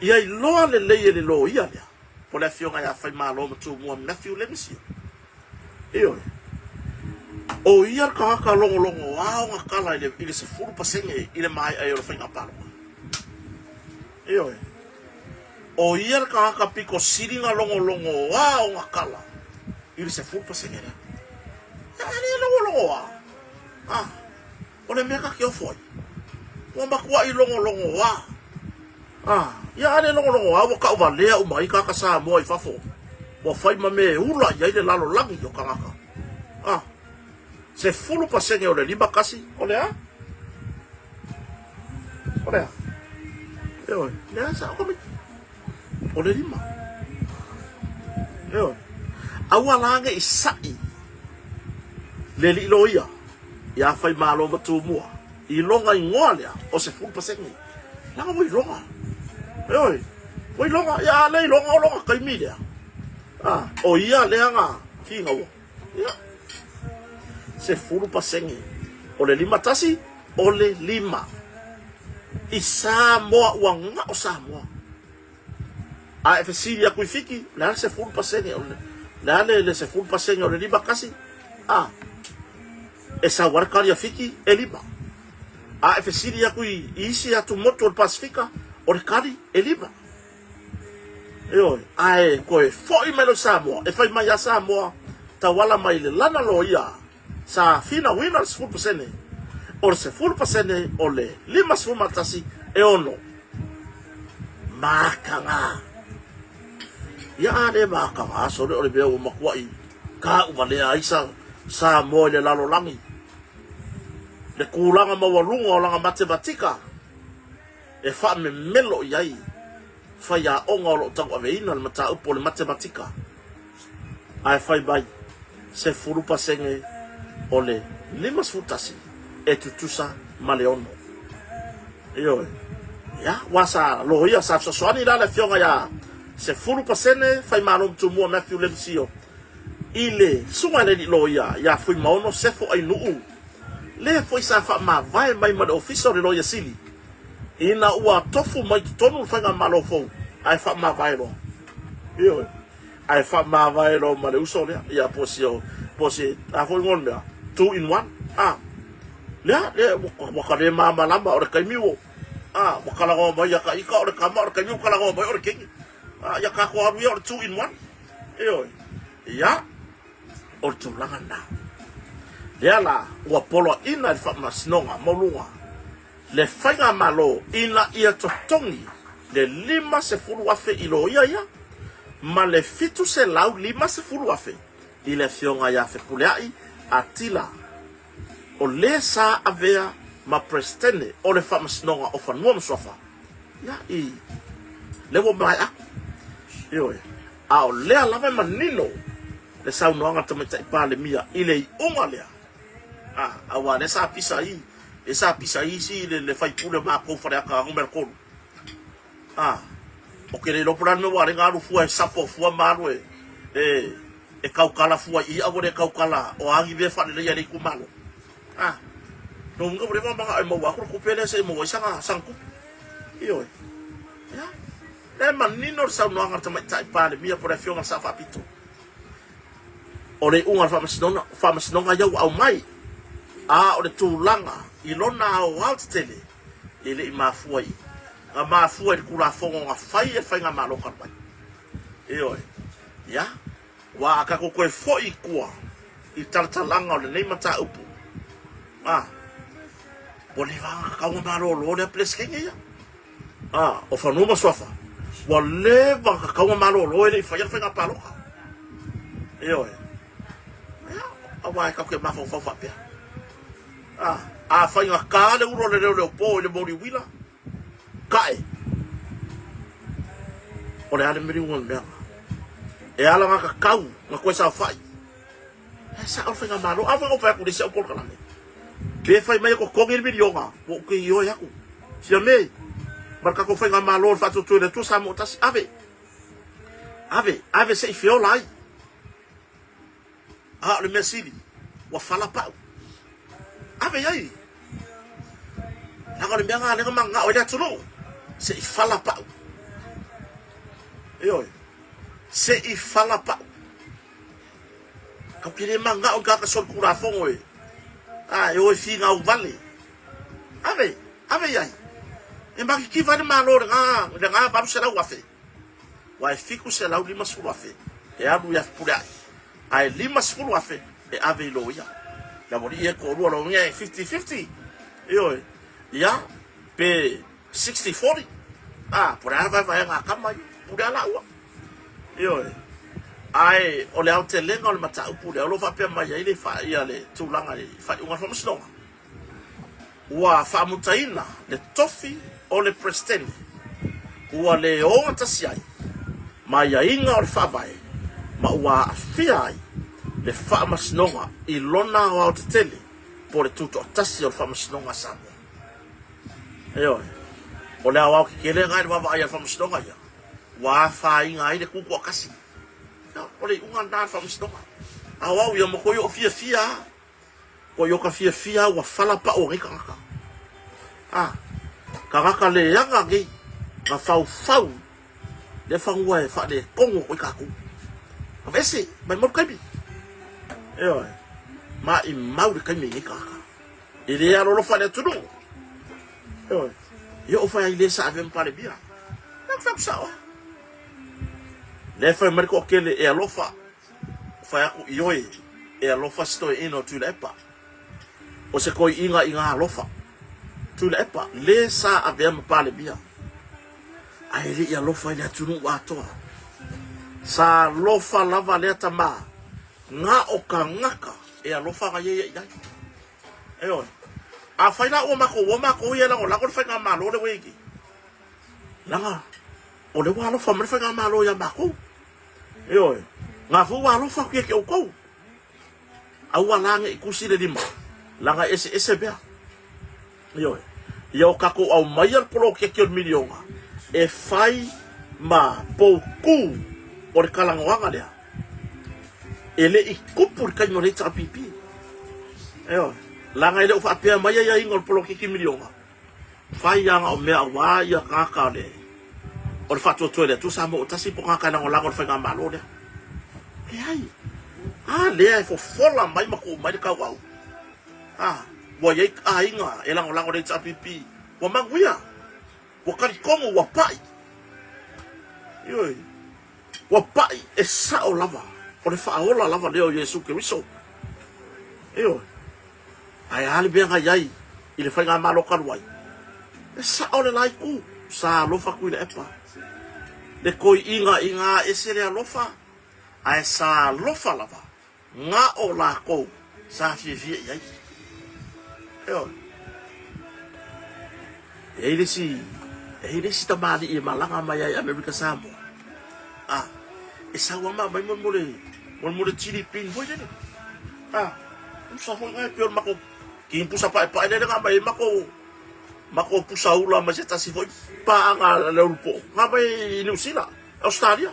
Ia iloa lelei e le loia lea, po o le afioga ia Faimalo ma Tumua Matthew Lemisio. Ioe. O ia le tagata logologoa ona tala i le 10% i le maea ai o le faiga palota. Ioe. O ia le tagata pito sili na logologoa ona tala i le 10% lea. Ia a le logologoa, a, o le mea ta te ofo ai, ua matuai logologoa. A, ia a le logologoa ua tauvalea uma ai tagata Samoa i fafo, ua fai ma mea e ula i ai le lalolagi o tagata. A, 10% o le 51, o le a? O le a? Ioe, le a sao tamaiti? O le 5. Ioe. Aua la ne i sa'i le alii loia ia Faimalo ma Tumua i lona igoa lea o 10%. Leaga ua iloga. Ioe, ua iloga. Ia a le iloga o lona taimi lea. A, o ia lea na finauina. Ia, 10% o le 51, o le 5. I Samoa, ua gao Samoa. A e fesili atu i Fiti, o le a le 10% o le, le a le 10% o le 51? A, e sau lava le tali a Fiti, e 5. A e fesili atu i isi atumotu o le Pasefika, o le tali, e 5. Ioe, ae toe foi mai loa i Samoa, e fai mai ia Samoa, tauala mai i le lana loia, sa finauina le 10%, o le 10% o le 51 e ono. Mataga. Ia a le mataga, sole o le mea ua matuai tauvalea ai sa Samoa i le lalolagi. Le tulaga maualuga o lana matematika e faamemelo i ai faiaoga o lo o tauaveina le mataupu o le matematika, ae fai mai, 10% o le 51 e tutusa ma le ono. Ioe. Ia, aua sa loia, sa fesoasoani la le afioga ia 10% Faimalo Tumua Matthew Lemisio i le susuga i le alii loia ia Fuimaono Sefo Ainuu, le foi sa faamavae mai ma le Ofisa o le Loia Sili ina ua tofu mai totonu le faigamalo fou ae faamavae loa. Ioe. Ae faamavae loa ma le uso lea. Ia po se po se a foi igoa o le mea? Two in one. A. Lea, lea ua ka le malamalama o le taimi ua a ua talanoa mai ia ta ita o le tama o le taimi ua talanoa mai o le teine. A ia tatou alu ia o le two in one. Ioe. Ia. O le tulaga lena. Lea la ua poloaiina e le Faamasinoga Maualuga le Faigamalo ina ia totogi le $50,000 i loia ia ma le $750,000 i le Afioga ia Fepuleai Atila o le sa avea ma Peresetene o le Faamasinoga o Fanua ma Suafa ia i lea ua maea atu. Ioe. A o lea lava e manino le saunoaga a le Tamaitai Palemia i le iuga lea, a, aua lea sa pisa ai, lea sa pisa ai isi le, le faipule o matou Faleata numera 3. A, ou te le iloa po o le a le mea ua ala ai ona alu fua e sapo fua ma alu e, e, E tautala fua i i a ua le tautala o a ni mea e faaleleia i le itumalo. A, lona uiga ua leva ona manao e maua atu le tupe lea se i maua ai sana, sana tupe. Ioe. Ia. Lea e manino le saunoaga a le Tamaitai Palemia po o le Afioga i le Sao Faapito. O le iuga o le faamasinoga, faamasinoga ia ua aumai, a o le tulaga i lona aoaotetele, e le i mafua i, na mafua i le Tulafono na fai e le Faigamalo talu ai. Ioe. Ia, aua a tatou toe foi i tua i talatalaga o lenei mataupu, a, ua leva ona tatau ona malolo lea Peresetene ia. A, o Fanua ma Suafa, ua leva ona tatau ona malolo e le i faia le faiga palota. Ioe. Ia, aua e tatou te mafaufau faapea. A, a faigata le ulu o le leoleopo i le moli uila, Kae. O le a le meliuga o le mea la? E ala na kakau na koe saofai. E sao le faigamalo. A foi na ou fai atu le isi au polokalame. Pe fai mai e totogi le miliona, ua ou te ioe atu. Fiame, ma le tatou faigamalo o le faatuatua i le Atua Samoa tasi, ave. Ave, ave se i feola ai. A o le mea sili, ua fala pau. Ave i ai. Leaga o le mea lena lea na mananao ai le atunuu, se i fala pau. Ioe, se i fala pau. Tatou te le mananao i tagata solitulafono e, a, e o e finau vale. Ave, ave i ai. E matitiva ai le Malo i lena 800,000. Aua e 750,000 e alu ia Fepuleai, ae 50,000 e ave i loia. Le aualii ia e toalua loia e fifty-fifty, ioe, ia, pe sixty-forty, a, po o le a le vaevaega a tama ia, pule lava laua. Ioe. Ae o le aotelega o le mataupu lea o lo o faapea mai ai le, ia le tulaga i faaiuga a le Faamasinoga, Ua faamutaina le tofi o le Peresetene ua le ogatasi ai ma aiaiga o le Faavae ma ua aafia ai le Faamasinoga i lona aoaotetele po o le tutoatasi o le Faamasinoga a Samoa. Ioe, o le aoaotetele lena i le vaavaai a le Faamasinoga ia, ua afaina ai le tutoatasi. O le iuga lena a le Faamasinoga. A o au ia, matuai ou fiafia lava. Kua ioka fiafia ua fala pau o nei tagata. A, tagata leaga nei, na faufau lea fanua e faaletonu atu ai tatou. Aveese, maimau le taimi. Ioe, maimau le taimi i nei tagata. E le alolofa i le atunuu. Ioe, e oo fai ai le sa avea ma Palemia. Lea fai atu sao lava. Lea fai mai le toatele e alofa. Fai atu, Ioe, e alofa se toeaina o Tuilaepa. O se toeaina i ngā alofa. Tuilaepa, le sa avea ma Palemia, ae le i alofa i le atunuu atoa. Sa alofa lava lea tama, ngā o kangaka e alofa ana ia ia i ai. Ioe. Afai la ua matou o matou ia e lagolago le faigamalo le ua i ai nei, leaga o lea ua alofa mai le faigamalo ia matou. Ioe, ngā foi ua alofa atu ia ki outou. Aua la ne i tusi le lima, leaga e eseese mea. Ioe, ia o tatou aumaia le poloketi o le miliona e fai ma poutū o le talanoaga lea e le i tupu i le taimi o le HRPP. Ioe, leaga e le o faapea mai aiaiga o le poloketi miliona. Fai lava o mea aua ia tagata o le o le faatuatua i le Atua Samoa ua tasi po o tagata e lagolago i le faigamalo lea. Leai. A lea e fofola mai ma tuu mai le tauau. A, ua i ai aiga e lagolago i le HRPP. Ua manuia. Ua talitonu ua pai. Ioe. Ua pai e sao lava o le faaola lava lea o Iesu Keriso. Ioe. Ae a le mea na i ai i le faigamalo talu ai? E sao le la itu, sa alofa Tuilaepa. Le toiina i gā ese le alofa, ae sa alofa lava gā o lakou sa fiafia i ai. Ioe. E i ai le isi, e i ai le isi tamalii e malaga mai ai Amerika Samoa. A, e sau lava ma aumai mo le, mo le chili bean foi lele. A, pusa foi na e pei o le matou king pusa paepae lele na aumai ai matou, matou pusa ula ma se tasi foi paaga a le Ulupo, na aumai i Niu Sila, Ausetalia.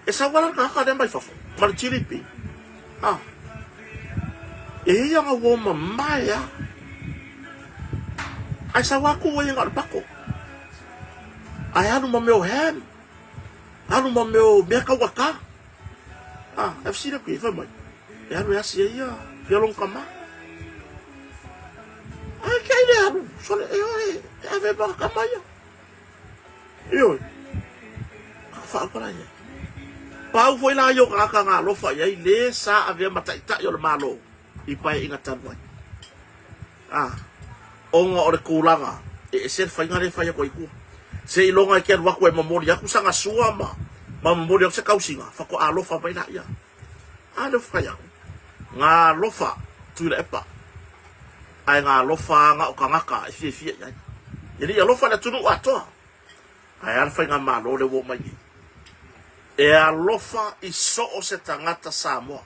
E sau lava le tagata lea mai fafo ma le GDP. A. E i ai ana uo mamae lava. Ae sau lava tu ai na o le pako. Ae alu ma mea o ham. Alu ma mea o mea taugata. A, e fesili atu i ai, fai mai, e alu e asi ai ia fia lona tama. Ae te ai le alu, sole, e oe, e ave ma tama ia. Ioe. Faaupala ia. Pau foi la ia o tagata na alofa i ai le sa avea ma taitai o le Malo i paeaiga talu ai. A, ona o le tulaga e ese le faiga lea e fai atu ai i tua. Seiloga e te alu atu e momoli atu sana sua ma ma momoli atu se tausiga, faatoa alofa mai laia. A lea ua fai atu, na alofa Tuilaepa, ae na alofa lava na o tagata e fiafia i ai. E le i alofa le atunuu atoa. Ae a le faigamalo lea ua oo mai nei? E alofa i so o se tagata Samoa.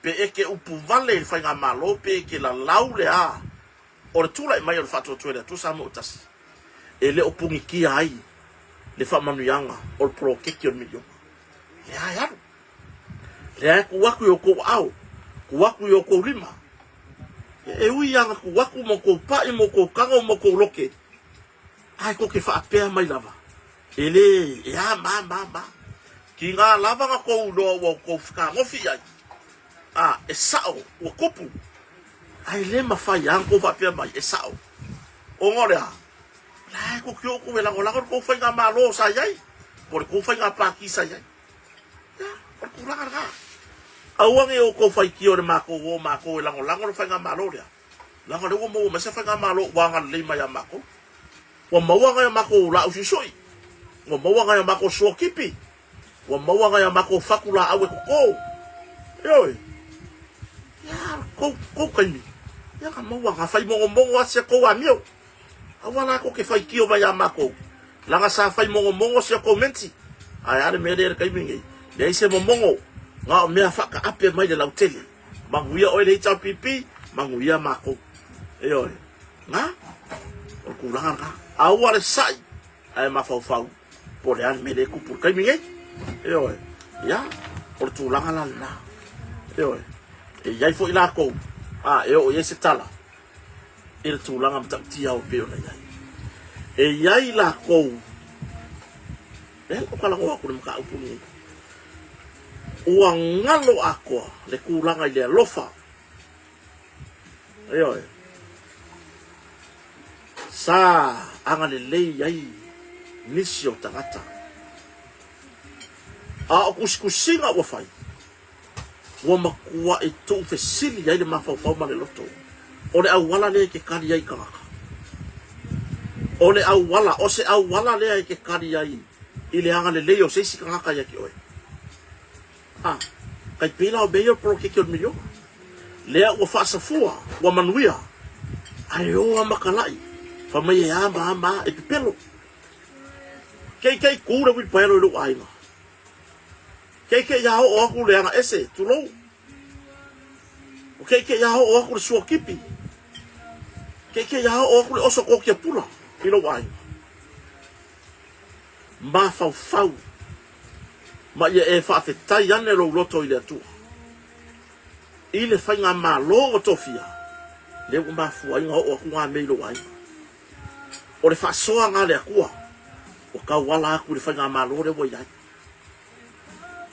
Pe e te upu vale i le faigamalo pe e te lalau le a o le tulai mai o le faatuatua i le Atua Samoa ua tasi, e le o punitia ai le faamanuiaga o le poloketi o le miliona. Lea e alu. Lea e tuu atu i outou aao, tuu atu i outou lima. E ui lava na tuu atu ma outou pai ma outou tago ma outou lote, ae tou te faapea mai lava, e le, e a ma ma ma. Tiga lava na tou iloa ua outou fetagofi i ai, a, e sao, ua tupu, ae le mafai lava ona tou faapea mai, e sao. Ona o le a? O la e tou te o tou e lagolago le tou faigamalo sa i ai, po o le tou faiga pati sa i ai. Ia, o le tulaga lena. Aua ne i outou faitio i le matou o matou e lagolago le faigamalo lea, leaga o lea ua maua mai se faigamalo ua agalelei mai ia matou. Ua maua nai a matou laau suisui, ua maua nai a matou suakipi, ua maua nai a matou fatu laau e toto. Ioe. Ia, kou, kou taimi. Ia, na maua, na fai mogomogo lava si a tou amio. Aua la tou te faitio mai ia matou, leaga sa fai mogomogo si a tou menti. Ae a le mea lea i le taimi lenei? Leai se momogo, na o mea faataape mai le lautele. Manuia oe le HRPP, manuia matou. Ioe. Na, o le tulaga lena. Aua le sa'i ae mafaufau po o le a le mea lea e tupu i le taimi nei. Ioe. Ia, o le tulaga la lena. Ioe. E i ai foi latou, a, e oo i ai se tala, i le tulaga matautia e pei ona i ai. E i ai latou, lea ua talanoa atu i le mataupu lenei, ua galo atoa le tulaga i le alofa. Ioe. Sa agalelei ai nisi o tagata. A o tusitusiga ua fai, Ua matuaʻi tuufesili ai le mafaufau ma le loto. O le auala lea e te kali ai i tagata. O le auala, o se auala lea e te kali ai i le agalelei o se isi tagata ia te oe. A, tai pei la o mea ia o le poloketi o le miliona. Lea ua faasafua, ua manuia, ae o a makalai, fai mai e a ma a ma a, e pepelo. Keikei kū le uilipaelo i lou aiga. Keikei a oo aku le aga ese, tulou. O keikei a oo aku le suakipi. Keikei a oo aku le oso kokia pula i lou aiga. Mafaufau ma ia e faafetai ane lou loto i le Atua i le faigamalo ua tofia, lea ua mafua ai ona oo atu ngā mea i lou aiga. O le faasoa ngā le Atua ua tauala atu i le faigamalo lea ua i ai.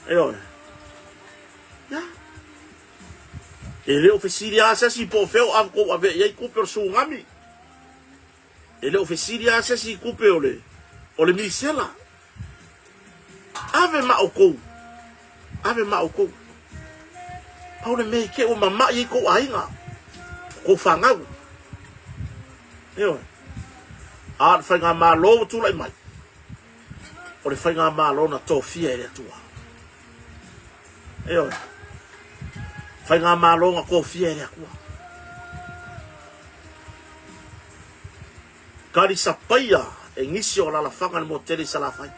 Ioe. Ia. E le o fesili lava se isi po o fea o tou avea i ai tupe o le tsunami. E le o fesili lava se isi i tupe o le, o le misela. Ave ma outou. Ave ma outou. Pau le mea i te ua mama'i ai kou aiga, kou fanau. Ioe. A o le faigamalo ua tulai mai, o le faigamalo na tofia e le Atua. Ioe. Faigamalo na tofia e le Atua. Kalisapaia e nisi o alalafaga le motele i Salafai.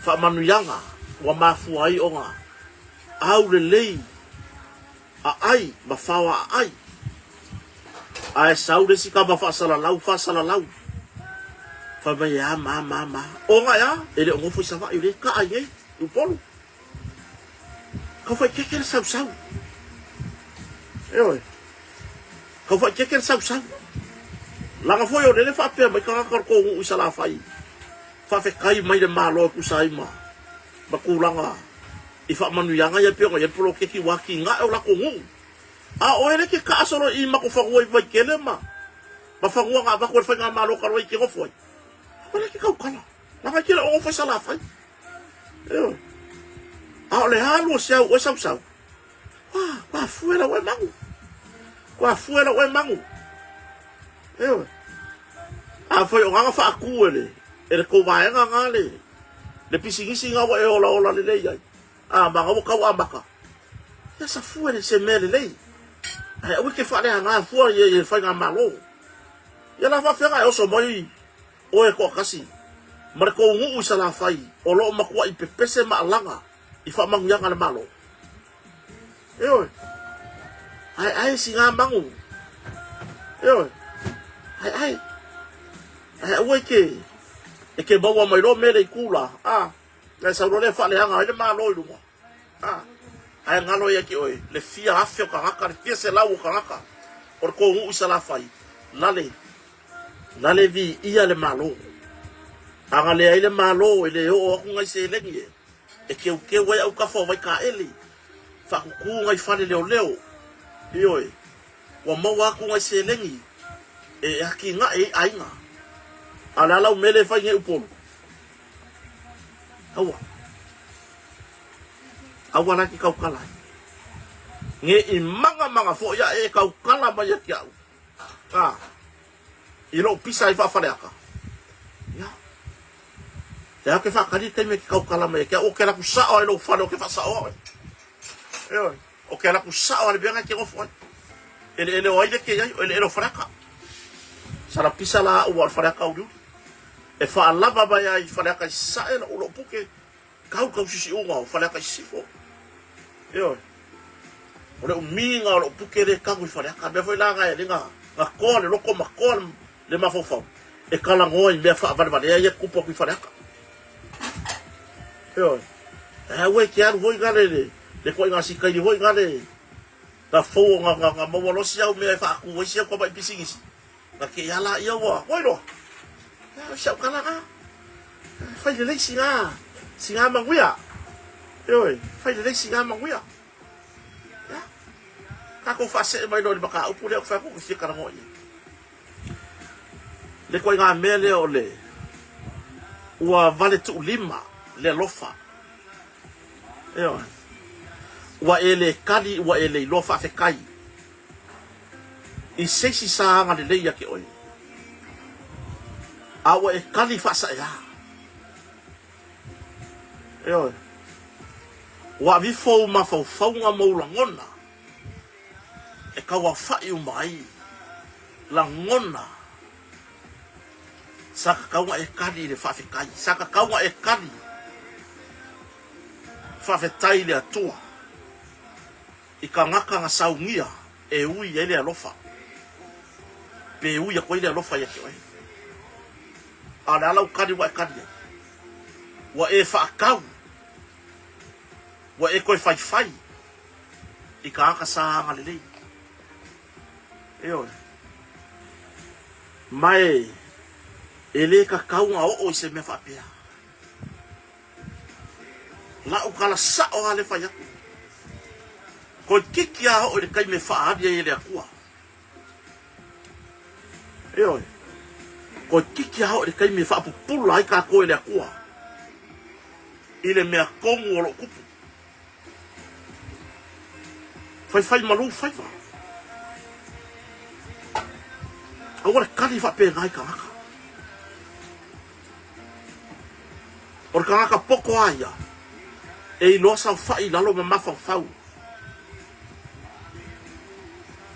Faamanuiaga ua mafua ai ona aulelei aai ma fao aai. Ae sau le isi tama faasalalau, faasalalau. Fai mai e a ma ma ma. Ona e a? E le o nofo i Savaii, o lea e kaa i nei. I Upolu. Kau faaeteete le sausau. Ioe. Kau faaeteete le sausau. Laga foi o lele faapea mai tagata o le tou nuu i Salafai, faafetai mai le Malo e tusa ai ma ma tulaga i faamanuiaga ia e pei ona i ai le poloketi ua atinae o latou nuu. A o oe le te taasolo i matou fanua i Vaitele ma ma fanua na avatu e le faigamalo talu ai e te nofo ai, aua la e te tautala. Laga e te le o nofo i Salafai. Ioe. A o le alu o se au oe sausau, ua, ua fue lau oe magu. Ua fue lau oe magu. Ioe. A foi o ngana faatu e le, e le tou vaega nga le, le pisinisi nga ua e ola ola lelei ai. A ma nga ua tau amata. Ia sa fue le se mea lelei. Ae aua e te faaleaga fua i le faigamalo. Ia la faafeaga e oso mai Oe toatasi, ma le tou nuu i Salafai o lo o matuai pepese ma alaga i faamanuiaga a le Malo. Ioe. Ae ae siga magu. Ioe. Ae ae. Ae aua e ke, e ke maua mai loa mea le i kula. A, na e sau loa lea faaleaga ai le Malo i luga. A, ae galo ia te oe le fia afe o tagata, le fia selau o tagata o le tou nuu i Salafai, lale Lale viia le Malo. A na leai le Malo e le oo atu nai seleni e e keukeu ai autafa o Vaikaele, faakuku nai fale leoleo. Ioe, ua maua atu nai seleni e atinae ai aiga. A o le a lau mea lea e fai nei Upolu? Aua. Aua la e te tautala ai. Ne i magamaga foi ae e tautala mai ia te au. A, i lou pisa ai faa-Faleata, ia, e ao ke faakali le taimi e te tautala mai ai ke au, o ke laku sao ai lou fale o ke faasaoa oe. Ioe, o ke laku sao a le mea na e te nofo ai. Eleele o ai le ke i ai, o eleele o Faleata. Sala pisa la au a o le Faleata uliuli. E faalava mai ai i Faleata i Sasae lou, lou puke, Kau kau sisiuga o Faleata i Sisifo. Ioe. O le umiga o lou puke lea e kau i Faleata. Mea foi la na e le na, na toa le loto ma toa le, le mafaufau e talanoa i mea faavalevalea ia e tupu atu i Faleata. Ioe. Ae aua e te alu foi na le, le, le ituaiga sikaili foi na le, na fou na, na, na maua loa si au mea e faatu ai si au tamai pisinisi. Na te i ala ia ua, ua iloa. Ia, o si au tala na. Fai lelei siga, siga manuia. Ioe, fai lelei siga manuia. Ia, tatou faasee mai loa i le mataupu lea ou te fai atu ou te fia talanoa i ai. Le ituaiga mea lea o le ua valetuulima le alofa. Ioe. Ua e le kali, ua e le iloa faafetai i se isi sa agalelei ia te oe, a ua e kali faasaea. Ioe. Ua avifo ou mafaufauga ma ou lagona e tauaofai uma ai lagona sa tatau ona e kali i le faafetai, sa tatau ona e kali faafetai i le Atua. I tagata na saunia e ui ai le alofa, pe ui atu ai le alofa ia te oe. A o le a lau kali ua e kali ai? Ua e faatau, ua e toe faifai i tagata sa agalelei. Ioe. Ma e, e le tatau ona oo i se mea faapea. La'u tala sa'o lava le fai atu. Toeitiiti lava oo i le taimi e faaali ai e le Atua. Ioe. Toeitiiti lava oo i le taimi e faapupula ai tatou e le Atua i le mea tonu o lo o tupu. Faifai malu faiva. Aua le kali faapena i tagata. O le tagata poto a ia, e iloa saofai i lalo ma mafaufau.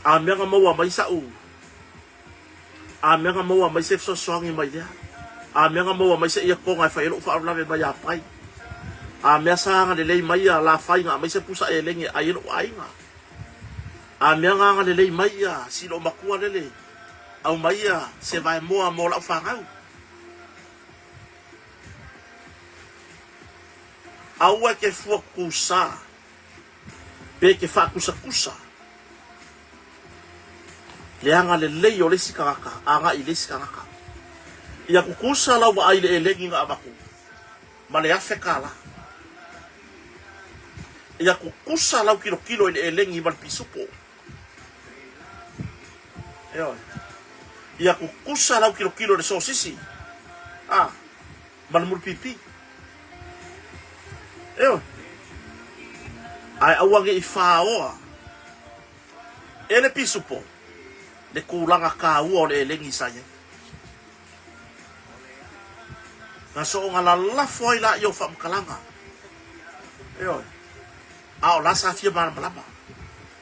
A mea na maua mai sa'u, a mea na maua mai se fesoasoani mai lea, a mea na maua mai se iakona e fai ai lo'u faalavelave mai Apai, a mea sa agalelei mai ia Lafai na aumai se pusa eleni e ai ai lo'u aiga, a mea na agalelei mai ia Silomatua lele aumai ia se vaemoa mo la'u fanau. Aua e te fua kusa pe te faakusakusa le agalelei o le isi tagata agai i le isi tagata. Ia kukusa lau vaai i le elegi na avatu ma le $1000. Ia kukusa lau tilotilo i le elegi ma le pisupo. Ioe. Ia kukusa lau tilotilo i le sosisi a ma le mulipipi. Ioe. Ae aua ne i faoa e le pisupo le tulaga taua o le elegi sa i ai. Na soona lalafo ai laia o faamatalaga. Ioe. A o la sa fia malamalama.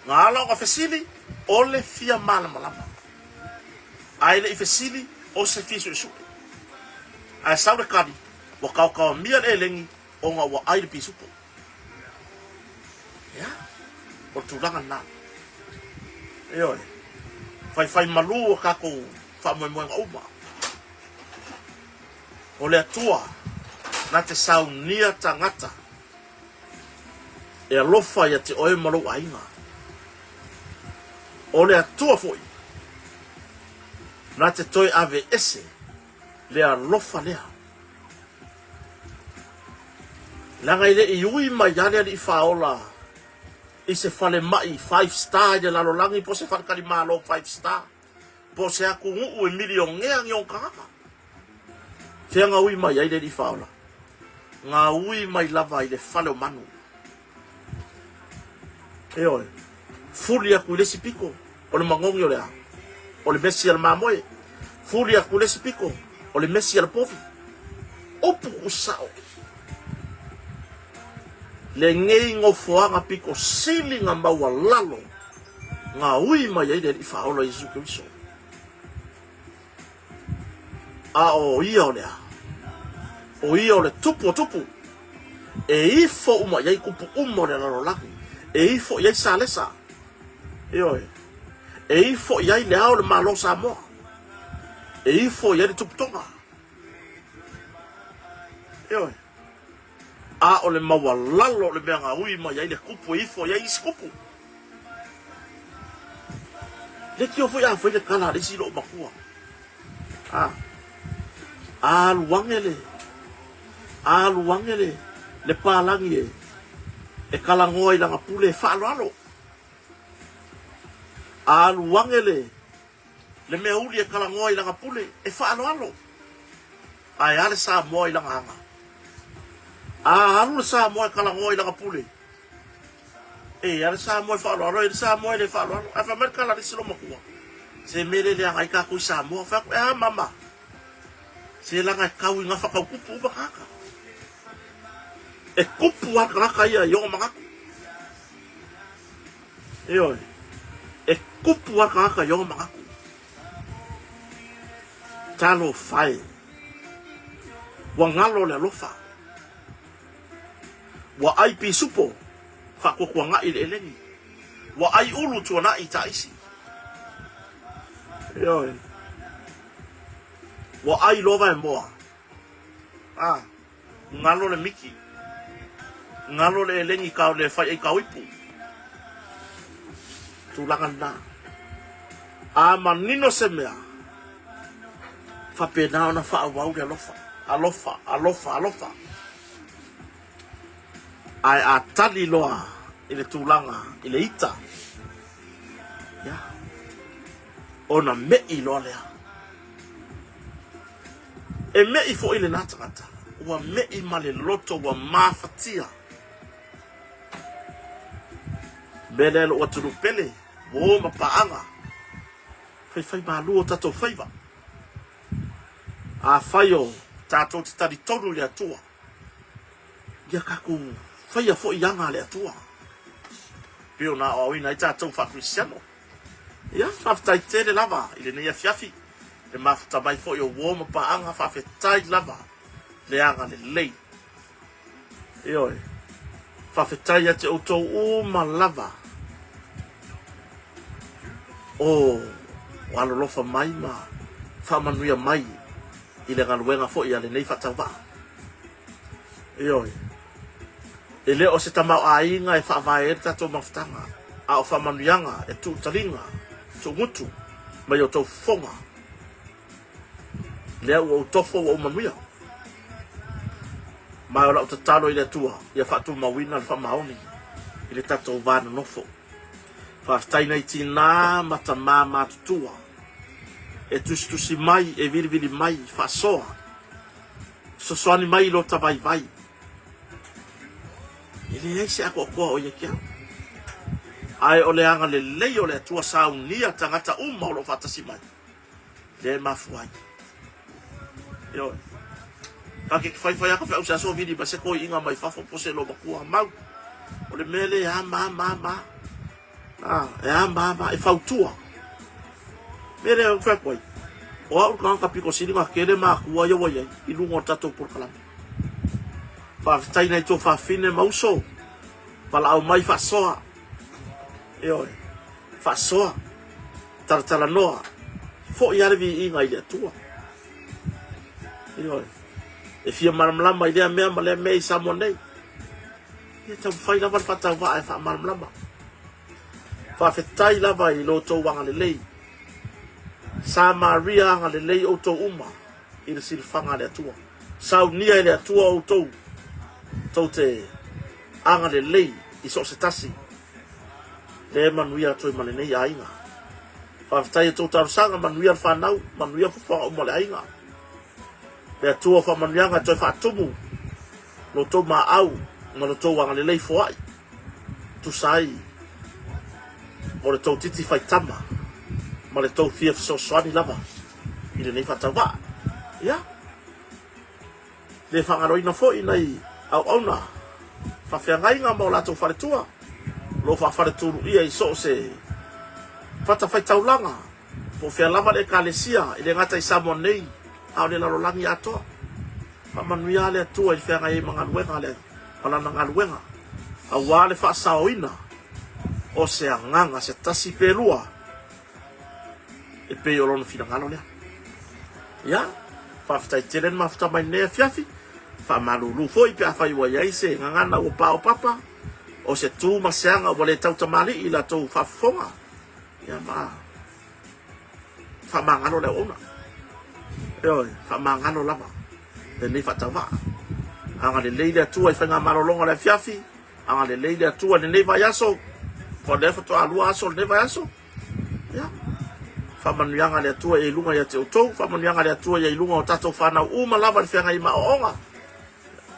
Na ala ona fesili, o le fia malamalama. Ae le i fesili, o se fia suesue. Ae sau le tali, ua kaokaomia le elegi ona ua ai le pisupo. Ia, o le tulaga lena. Ioe, faifai malu o tatou faamoemoega uma. O le Atua na te saunia tagata e alofa ia te oe ma lou aiga. O le Atua foi na te toe aveese le alofa lea. Leaga e le i ui mai lava le Alii Faaola i se falemai five star i le lalolagi po o se faletalimalo five star po o se atunuu e milionea ni ona tagata. Fea na ui mai ai le Alii Faaola? Na ui mai lava i le fale o manu. Ioe. Fuli atu i le isi pito, o le manogi o le a? O le mesi a le mamoe. Fuli atu i le isi pito, o le mesi a le povi. Upu kusao. Lenei nofoaga pito sili na maualalo na ui mai ai le Alii Faaola Iesu Keriso. A o ia o le a? O ia o le tupu o tupu. E ifo uma i ai kupu uma o le lalolagi. E ifo i ai Salesa. Ioe. E ifo i ai le ao o le Malo o Samoa. E ifo i ai le Tuputoga. Ioe. A o le maualalo o le mea na ui mai ai le kupu e ifo i ai isi kupu. Leitio foi a fai le tala a le isi loomatua. A. Alu ane le, alu ane le, le palagi e, e talanoa i lana pule e faaaloalo. Alu ane le, le mea uli e talanoa i lana pule e faaaloalo. Ae a le Samoa i lana aga? A alu le Samoa e talanoa i lana pule, e a le Samoa e faaaloalo, e le Samoa e le faaaloalo. Ae fai mai le tala a le isi loomatua, se mea le leaga ai tatou i Samoa. Fai atu, e a mama? Se leaga e tau i gafa tau kupu uma tagata. E kupu lava le tagata ia i ona manatu. Ioe, e kupu lava le tagata i ona manatu. Talofa e! Ua galo le alofa. Ua ai pisupo faatuatuanai i le eleni. Ua ai ulu tuanai i taisi. Ioe. Ua ai loa vaemoa. A, galo le miki. Galo le eleni ka le fai ai kauipu. Tulaga lena. A manino se mea, faapena ona faaauau le alofa, alofa, alofa, alofa. Ae a tali loa i le tulaga i le ita, ia, ona me'i loa lea. E me'i foi lena tagata, ua me'i ma le loto ua mafatia. Mea lea lou atunuu pele, uo ma paaga, faifai malu o tatou faiva. Afai o tatou te talitonu i le Atua, ia tatou faia foi aga a le Atua, pei ona aoaoina ai tatou faa-Kerisiano. Ia, faafetai tele lava i lenei afiafi, le mafuta mai foi o uo ma paaga, faafetai lava le agalelei. Ioe, faafetai ia te outou uma lava o alolofa mai ma faamanuia mai i le galuega foi a lenei faatauvaa. Ioe. E le o se tamaoaiga e faavae ai le tatou mafutaga, a o faamanuiaga e tuutaliga, tuugutu mai outou fofoga. Lea ua ou tofo ua ou manuia. Ma o lau tatalo i le Atua ia faatumauina le faamaoni i le tatou va nonofo. Faafetai nai tinā ma tamā matutua e tusitusi mai, e vilivili mai, faasoa, fesoasoani mai i lota vaivai. E leai se atoatoa o ia ki au. Ae o le agalelei o le Atua saunia tagata uma o lo o faatasi mai, lea e mafua ai. Ioe. Ka ke faifai aka feau se aso vili mai se toiina mai fafo po se loomatua mau. O le mea lea e ama ama ama. Ah, e ama ama, e fautua. Mea lea e fai atu ai, o au le tagata pito sili ona tele matua ia ua i ai i luga o le tatou polokalame. Faafetai nai tou fafine ma uso, valaau mai faasoa. Ioe, faasoa, talatalanoa, foi lava le viiga i le Atua. Ioe, e fia malamalama i lea mea ma lea mea i Samoa nei. Ia taumafai lava le faatauvaa e faamalamalama. Faafetai lava i lo outou agalelei. Samaria agalelei outou uma i le silafaga a le Atua. Saunia e le Atua outou tou te agalelei i so o se tasi. Lea e manuia atu ai ma lenei aiga. Faafetai i a outou talosaga, manuia le fanau, manuia fuafuaga uma o le aiga. Le Atua o faamanuiaga e toe faatumu lo outou maau ma lo outou agalelei foai, tusa ai o le tou titi faitama ma le tou fia fesoasoani lava i lenei faatauvaa. Ia, le faagaloina foi nai auauna faafeagaiga ma o latou faletua, o lo o faafaletuluia i so o se fatafaitaulaga, po o fea lava le Ekalesia, e le gata i Samoa nei, a o le lalolagi atoa. Faamanuia le Atua i le feagai ai ma galuega a le ma lana galuega, aua le faasaoina o se agaga se tasi pe lua e pei o lona finagalo lea. Ia, faafetai tele le mafuta mai lenei afiafi, faamalulu foi pe afai ua i ai se gagana ua paopapa, o se tu ma se aga ua le tautamalii i la tou faafofoga, ia ma faamagalo le auauna. Ioe, faamagalo lava lenei faatauvaa. Agalelei le Atua i faigamalologa o le afiafi, agalelei le Atua i lenei vaiaso, o lea faatoa lua aso o lenei vaiaso. Ia, faamanuiaga a le Atua ia i luga ia te outou, faamanuiaga a le Atua ia i luga o tatou fanau uma lava i le feagai ma aoaoga.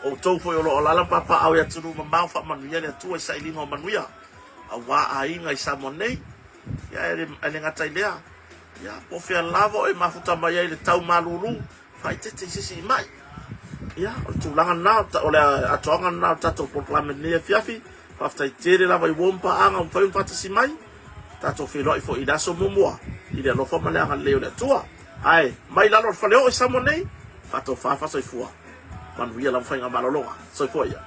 Outou foi o lo o alaala ma papaaao i atunuu mamao, faamanuia le Atua i sailiga o manuia aua aiga i Samoa nei. Ia, e le gata i lea, ia, po o fea lava o e mafuta mai ai le tau malulu, faaeteete i se isi mai. Ia, o le tulaga lena, o le atoaga lena o le tatou polokalame i lenei afiafi. Faafetai tele lava i uo ma paaga ua mafai ona faatasi mai. Tatou feiloai foi i le aso muamua i le alofa ma le agalelei o le Atua. Ae, mai lalo o le faleoo i Samoa nei, faatofa faasoifua. Manuia lava faigamalologa. Soifua ia.